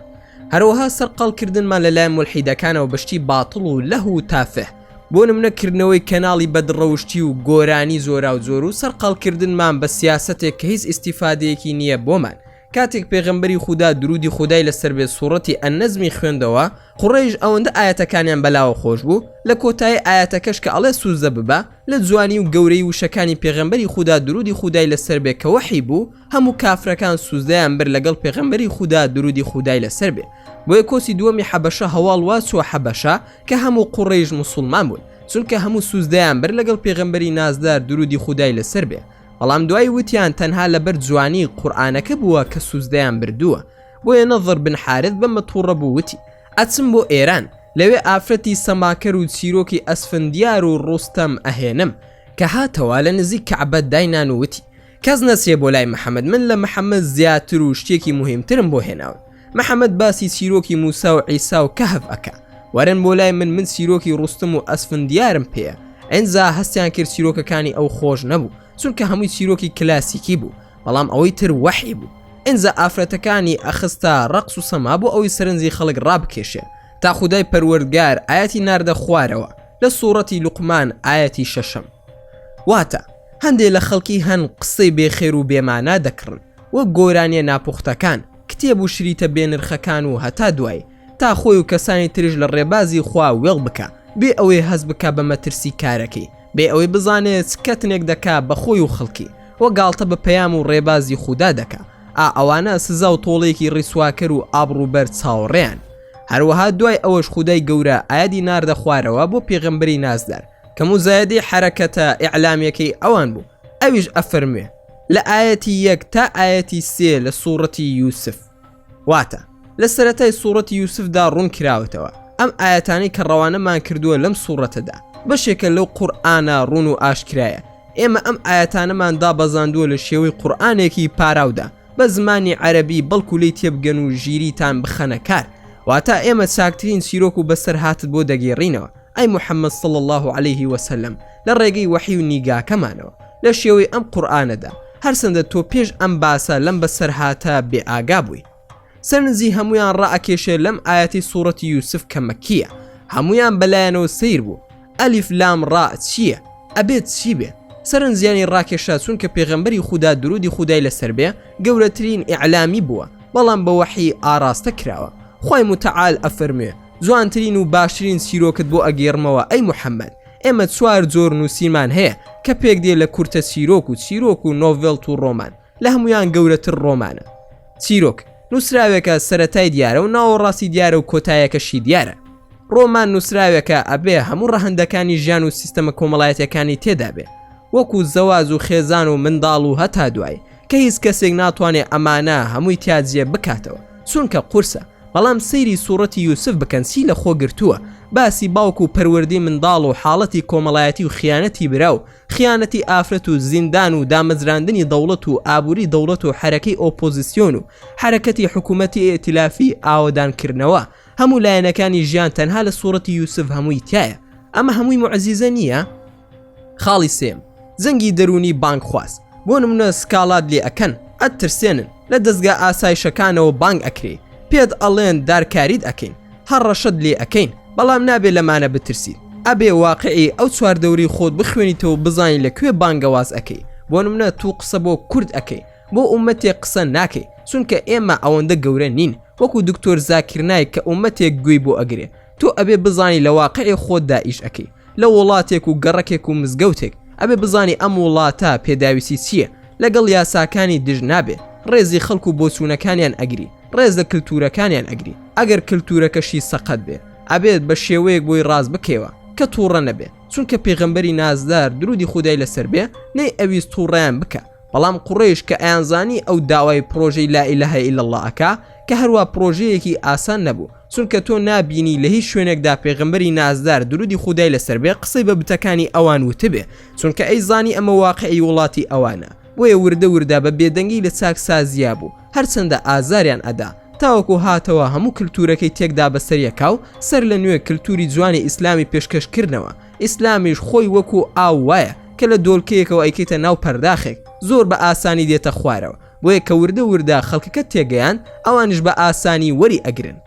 هەروەها سەرقاڵکردنمان لەلایەن مولحیدەکانەوە بە شتی باتڵ و لەهو و تافه بۆ نمونە کردنەوەی کەناڵی بەدڕەوشتی و گۆرانی جۆراوجۆر و سەرقاڵکردنمان بە سیاسەتێک کە هیچ ئیستیفادەیەکی نییە بۆمان کاتێک پێغەمبەری خودا درودی خودای لەسەر بێت سوڕەتی النجمی خوێندەوە، قوڕەیش ئەوەندە ئایەتەکانیان بەلاوە خۆش بوو، لە کۆتایی ئایەتەکەش کە ئەڵێ سوزدە ببە، لە جوانی و گەورەی وشەکانی پێغەمبەری خودا درودی خودای لەسەر بێ کە وەحی بوو، هەموو کافرەکان سوزدەیان برد لەگەڵ پێغەمبەری خودا درودی خودای لەسەر بێ. بۆیە کۆچی دووەمی حەبەشە هەواڵ وا چووە حەبەشە کە هەموو قوڕەیش موسوڵمان بوون، چونکە هەموو سوزدەیان برد لەگەڵ پێغەمبەری نازدار درودی خودای لەسەر بێ. بەڵام دوای وتیان تەنها لەبەر جوانی قورئانەکە بووە کە سوزدەیان بردووە بۆیە نەضر بن حارث بەمە توڕە بوو وتی ئەچم بۆ ئێران لەوێ ئافرەتی سەماکەر و چیرۆکی ئەسفندیار و ڕوستەم ئەهێنم کە هاتەوە لە نزیک کەعبە داینان و وتی کەس نەچێ بۆ لای محەمەد من لە محەمەد زیاتر و شتێکی موهیمترم بۆ هێناون محەمەد باسی چیرۆکی موسا و عیسا و کەهف ئەکا وەرن بۆ لای من من چیرۆکی ڕوستم و ئەسفندیارم پێیە ئینجا هەستیان کرد چیرۆکەکانی ئەو خۆش نەبوو چونکە هەمووی چیرۆکی کلاسیکی بوو بەڵام ئەوەی تر وەحی بوو ئینجا ئافرەتەکانی ئەخستە ڕەقس و سەما بۆ ئەوەی سەرنجی خەڵک ڕابکێشێ تا خودای پەروەردگار ئایەتی ناردە خوارەوە لە سوڕەتی لوقمان ئایەتی شەشەم واتە هەندێ لە خەڵکی هەن قسەی بێخێر و بێمانا دەکڕن وەک گۆرانیە ناپوختەکان، کتێب و شریتە بێنرخەکان و هەتا دوایی، تا خۆی و کەسانی تریش لە ڕێبازی خوا وێڵ بکا، بێ ئەوەی هەست بکا بە مەترسی کارەکەی، بێ ئەوەی بزانێ چ کەتنێک دەکا بە خۆی و خەڵکی، و گاڵتە بە پەیام و ڕێبازی خودا دەکا، ئا ئەوانە سزا و تۆڵەیەکی ڕیسواکەر و ئابڕووبەر چاوەڕێیان. هەروەها دوای ئەوەش خودای گەورە ئایەتی ناردە خوارەوە بۆ پێغەمبەری نازدار، کە موزایەدەی حەرەکەتە ئیعلامیەکەی ئەوان بوو، ئەویش ئەفەرموێ، لە ئایەتی یەک تا ئایەتی سێ لە سوڕەتی یوسف واتە لە سەرەتای سوڕەتی یوسفدا ڕوون کراوەتەوە ئەم ئایەتانەی کە ڕەوانەمان کردووە لەم سوڕەتەدا بەشێکە لەو قورئانە ڕوون و ئاشکرایە ئێمە ئەم ئایەتانەمان دابەزاندووە لە شێوەی قورئانێکی پاراودا بە زمانی عەرەبی بەڵکو لێی تێبگەن و ژیریتان بخەنە کار واتە ئێمە چاکترین چیرۆک و بەسەرهاتت بۆ دەگێڕینەوە ئەی محمد صلی اللە علیه وسلم لە ڕێگەی وەحی و نیگاکەمانەوە لە شێوەی ئەم قورئانەدا هەرچەندە تۆ پێش ئەم باسە لەم بەسەرهاتە بێ ئاگا بووی سەرنجی هەمویان ڕائەکێشێ لەم ئایەتی سوڕەتی یوسف کە مەکیە هەمویان بەلایەنەوە سەیر بوو ئەلیف لام ڕا چییە ئەبێت چی بێ سەرنجیانی ڕاکێشا چونکە پێغەمبەری خودا درودی خودای لەسەر بێ گەورەترین ئیعلامی بووە بەڵام بە وەحی ئاڕاستە کراوە خوای متعال ئەفەرموێ جوانترین و باشترین چیرۆکت بۆ ئەگێڕمەوە ئەی محەمەد، ئێمە چوار جۆر نووسینمان هەیە کە پێکدێ لە کورتە چیرۆک و چیرۆک و نۆڤێڵت و ڕۆمان، لە هەموویان گەورەتر ڕۆمانە. چیرۆک، نووسراوێکە سەرەتای دیارە و ناوەڕاستی دیارە و کۆتایەکەشی دیارە. ڕۆمان نووسراوێکە ئەبێ هەموو ڕەهەندەکانی ژیان و سیستەمە کۆمەڵایەتیەکانی تێدابێ وەکو زەواج و خێزان و منداڵ و هەتا دوایی کە هیچ کەسێک ناتوانێ ئەمانە هەمووی تیا جێ بکاتەوە چونکە قورسە بەڵام سەیری سوڕەتی یوسف بکەن چی لە خۆ گرتووە باسی باوک و پەروەردەی منداڵ و حاڵەتی کۆمەڵایەتی و خیانەتی برا و خیانەتی ئافرەت و زیندان و دامەزراندنی دەوڵەت و ئابووری دەوڵەت و حەرەکەی ئۆپۆزیسیۆن و حەرەکەتی حکوومەتی ئیئتیلافی ئاوەدانکردنەوە هەموو لایەنەکانی ژیان تەنها لە سوڕەتی یوسف هەمووی تایە ئەمە هەمووی موعجیزە نییە؟ خاڵی سێیەم، جەنگی دەروونی بانگخواز، بۆ نمونە سکاڵات لێ ئەکەن، ئەتترسێنن، لە دەزگا ئاسایشەکانەوە بانگ ئەکرێی، پێت ئەڵێن دارکاریت ئەکەین، هەڕەشەت لێ ئەکەین، بەڵام نابێ لەمانە بترسیت، ئەبێ واقعی ئەو چواردەورەی خۆت بخوێنیتەوە بزانی لە کوێ بانگەواز ئەکەی، بۆ نمونە تو قسە بۆ کورد ئەکەی، بۆ ئومەتێک قسە ناکەی چونکە ئێمە ئەوەندە گەورە نین وەکو دکتۆر زاکیر نایک کە ئومەتێک گوێی بۆ ئەگرێ تۆ ئەبێ بزانی لە واقعی خۆتدا ئیش ئەکەی لە وڵاتێک و گەڕەکێک و مزگەوتێک ئەبێ بزانی ئەم وڵاتە پێداویستی چییە لەگەڵ یاساکانی دژ نابێ ڕێزی خەڵک و بۆچوونەکانیان ئەگری ڕێز لە کلتورەکانیان ئەگری ئەگەر کلتورەکەشی سەقەت بێ ئەبێت بە شێوەیەک بۆی ڕاست بکەیەوە کە توڕە نەبێ چونکە پێغەمبەری نازدار درودی خودای لەسەر بێ نەی ئەویست توڕەیان بکا بەڵام قوڕەیش کە ئەیانزانی ئەو داوای پڕۆژەی لا الە الا اللە ئەکا کە هەروا پڕۆژەیەکی ئاسان نەبوو چونکە تۆ نابینی لە هیچ شوێنێکدا پێغەمبەری نازدار درودی خودای لەسەر بێ قسەی بە بتەکانی ئەوان وتبێ چونکە ئەیزانی ئەمە واقعی وڵاتی ئەوانە بۆیە وردە وردە بە بێدەنگی لە چاکسازیا بوو هەرچەندە ئازاریان ئەدا تاوەکو هاتەوە هەموو کلتورەکەی تێکدا بەسەر یەکا و سەر لە نوێ کلتوری جوانی ئیسلامی پێشکەش کردنەوە ئیسلامیش خۆی وەکو ئاو وایە کە لە دۆلکەیەکەوە ئەیکەیتە ناو پەرداخێک زۆر بە ئاسانی دێتە خوارەوە بۆیە کە وردە وردە خەڵکەکە تێگەیاند ئەوانیش بە ئاسانی وەری ئەگرن.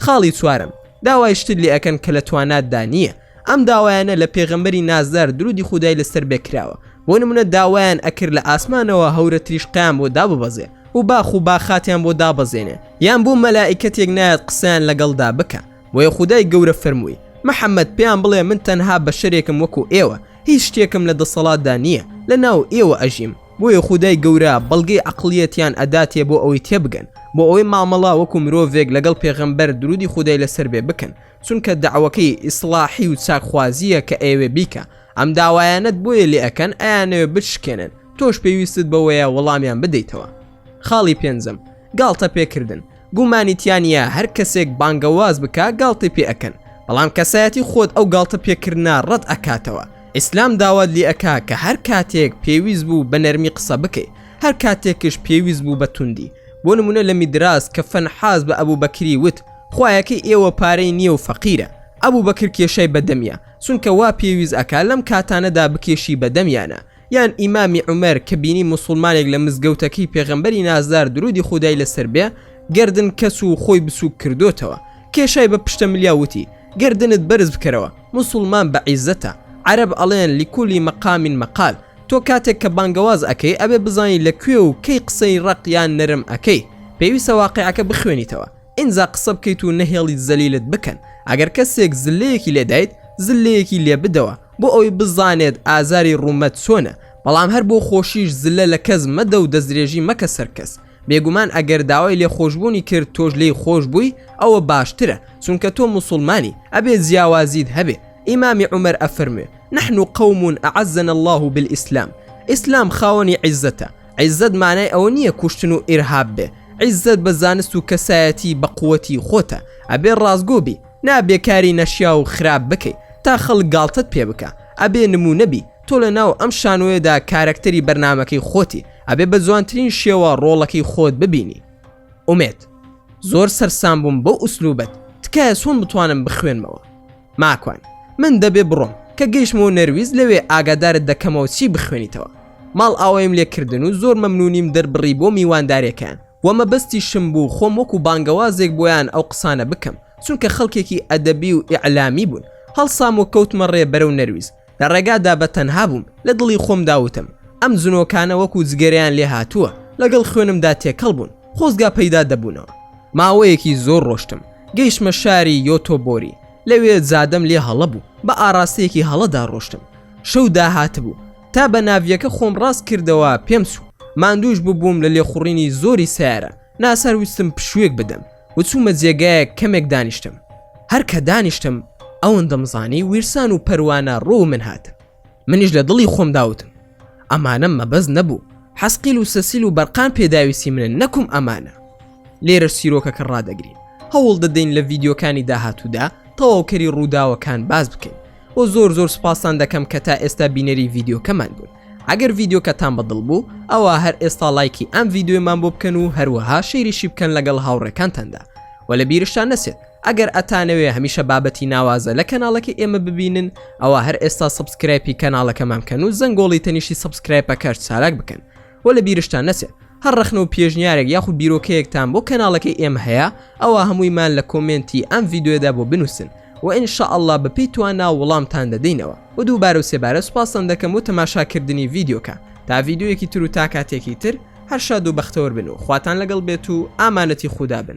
خاڵی چوارەم، داوای شتت لێ ئەکەن کە لە تواناتدا نییە، ئەم داوایانە لە پێغەمبەری نازدار درودی خودای لەسەر بێ کراوە، بۆ نمونە داوایان ئەکرد لە ئاسمانەوە هەورە تریشقەیان بۆ داببەزێ و باخ و باخاتیان بۆ دابەزێنێ، یان بۆ مەلائیکەتێک نایەت قسەیان لەگەڵدا بکا، بۆیە خودای گەورە فەرمووی، محمد پێیان بڵێ من تەنها بەشەرێکم وەکو ئێوە، هیچ شتێکم لە دەسەڵاتدا نییە، لەناو ئێوە ئەژیم، بۆیە خودای گەورە بەڵگەی عەقڵیەتیان ئەداتێ بۆ ئەوەی تێبگەن، بۆ ئەوەی مامەڵە وەکو مرۆڤێک لەگەڵ پێغەمبەر درودی خودای لەسەر بێ بکەن، چونکە دەعوەکەی ئیسڵاحی و چاکخوازییە کە ئەیەوێ بیکا، ئەم داوایانەت بۆیە لێ ئەکەن ئەیانەوێ بتشکێنن، تۆش پێویستت بەوەیە وەڵامیان بدەیتەوە. خاڵی پێنجەم، گاڵتە پێکردن، گومانی تیا نییە هەر کەسێک بانگەواز بکا گاڵتەی پێ ئەکەن، بەڵام کەسایەتی خۆت ئەو گاڵتە پێکردنە ڕەت ئەکاتەوە، ئیسلام داوات لێ ئەکا کە هەر کاتێک پێویست بوو بە نەرمی قسە بکەی، هەر کاتێکش پێویست بوو بە توندی، بۆ نمونە لە میدراس کە فەنحاس بە ئەبوبەکری وت خوایەکەی ئێوە پارەی نییە و فەقیرە، ئەبوبەکر کێشای بە دەمیا، چونکە وا پێویست ئەکا لەم کاتانەدا بکێشی بە دەمیانا، یان ئیمامی عومەر کە بینی موسوڵمانێک لە مزگەوتەکەی پێغەمبەری نازدار درودی خودای لەسەر بێ گەردن کەچ و خۆی بچوک کردۆتەوە کێشای بە پشتە ملیا وتی گەردنت بەرز بکەرەوە موسوڵمان بە عیزەتە عەرەب ئەڵێن لکل مقام مقال تۆ کاتێک کە بانگەواز ئەکەی ئەبێ بزانی لە کوێ و کەی قسەی ڕەق یان نەرم ئەکەی پێویستە واقیعەکە بخوێنیتەوە ئینجا قسە بکەیت و نەهێڵیت زەلیلت بکەن ئەگەر کەسێک زلەیەکی لێدایت زلەیەکی لێ بدەوە بۆ ئەوەی بزانێت ئازاری ڕوومەت چۆنە بەڵام هەر بۆ خۆشیش زلە لە کەس مەدە و دەستدرێژی مەکە سەر کەس بێگومان ئەگەر داوای لێخۆشبوونی کرد تۆش لێی خۆش بووی ئەوە باشترە چونکە تۆ موسوڵمانی ئەبێ جیاوازیت هەبێ ئیمامی عومەر ئەفەرموێ نحن قوم اعزنا اللە بالاسلام ئیسلام خاوەنی عیزەتە عیزەت مانای ئەوە نییە کوشتن و ئیرهاب بێ عیزەت بە زانست و کەسایەتی بە قوەتی خۆتە ئەبێ ڕاستگۆ بی نابێ کاری نەشیاو و خراپ بکەی تا خەڵک گاڵتەت پێ بکا ئەبێ نمونە بی تۆ لە ناو ئەم شانۆیەدا کارەکتەری بەرنامەکەی خۆتی ئەبێ بە جوانترین شێوە ڕۆڵەکەی خۆت ببینی. ئومێد، زۆر سەرسام بووم بەو ئوسلوبەت تکایە چۆن بتوانم بخوێنمەوە؟ ماکوان، من دەبێ بڕۆم، کە گەیشتمەوە نەرویج لەوێ ئاگادارت دەکەمەوە چی بخوێنیتەوە. ماڵئاواییم لێ کردن و زۆر مەمنونیم دەربڕی بۆ میوانداریەکەیان وە مەبەستیشم بوو خۆم وەکو بانگەوازێک بۆیان ئەو قسانە بکەم چونکە خەڵکێکی ئەدەبی و ئیعلامی بوون. هەڵسام و کەوتمە ڕێ بەرەو نەرویج. لە ڕێگادا بە تەنها بووم، لە دڵی خۆمدا وتم، ئەم جنۆکانە وەکو جگەرەیان لێ هاتووە، لەگەڵ خوێنمدا تێکەڵ بوون، خۆزگا پەیدا دەبوونەوە. ماوەیەکی زۆر ڕۆشتم، گەیشتمە شاری یۆتۆبۆری، لەوێ جادەم لێ هەڵە بوو، بە ئاڕاستەیەکی هەڵەدا ڕۆشتم. شەو داهاتبوو، تا بە ناڤیەکە خۆم ڕاست کردەوە پێم چوو. ماندووش ببووم لە لێخوڕینی زۆری سەیارە، ناچار ویستم پشوویەک بدەم و چوومە جێگایەک کەمێک دانیشتم. هەر کە دانیشتم ئەوەندەم زانی ویرسان و پەروانە ڕوو من هاتن. منیش لە دڵی خۆمدا وتم ئەمانە مەبەست نەبوو، حەسقیل و سەسیل و بەرقان پێداویستی منن نەکوم ئەمانە. لێرەش چیرۆکەکە ڕادەگرین. هەوڵ دەدەین لە ڤیدیۆکانی داهاتوودا تەواوکەری ڕووداوەکان باس بکەین. وە زۆر زۆر سوپاستان دەکەم کە تا ئێستا بینەری ڤیدیۆکەمان بوون. ئەگەر ڤیدیۆکەتان بەدڵ بوو ئەوا هەر ئێستا ڵایکی ئەم ڤیدیۆیەمان بۆ بکەن و هەروەها share یشی بکەن لەگەڵ هاوڕێکانتاندا وە لە بیرشتان نەچێت ئەگەر ئەتانەوێ هەمیشە بابەتی ناوازە لە کەناڵەکەی ئێمە ببینن ئەوا هەر ئێستا subscribe ی کەناڵەکەمان بکەن و زەنگۆڵی تەنیشتی subscribe ەکەش چالاک بکەن وە لە بیرشتان نەچێت هەر ڕەخنە و پێشنیارێک یاخود بیرۆکەیەکتان بۆ کەناڵەکەی ئێمە هەیە ئەوا هەموویمان لە comment ی ئەم ڤیدیۆیەدا بۆ بنووسن وە ان شاء اللە بە پێی توانا وڵامتان دەدەینەوە وە دووبارە و سێبارە سوپاستان دەکەم بۆ تەماشا کردنی ڤیدیۆکە تا ڤیدیۆیەکی تر و تا کاتێکی تر. هەر شاد و بەختەوەر بن و خواتان لەگەڵ بێت و ئامانەتی خودا بن.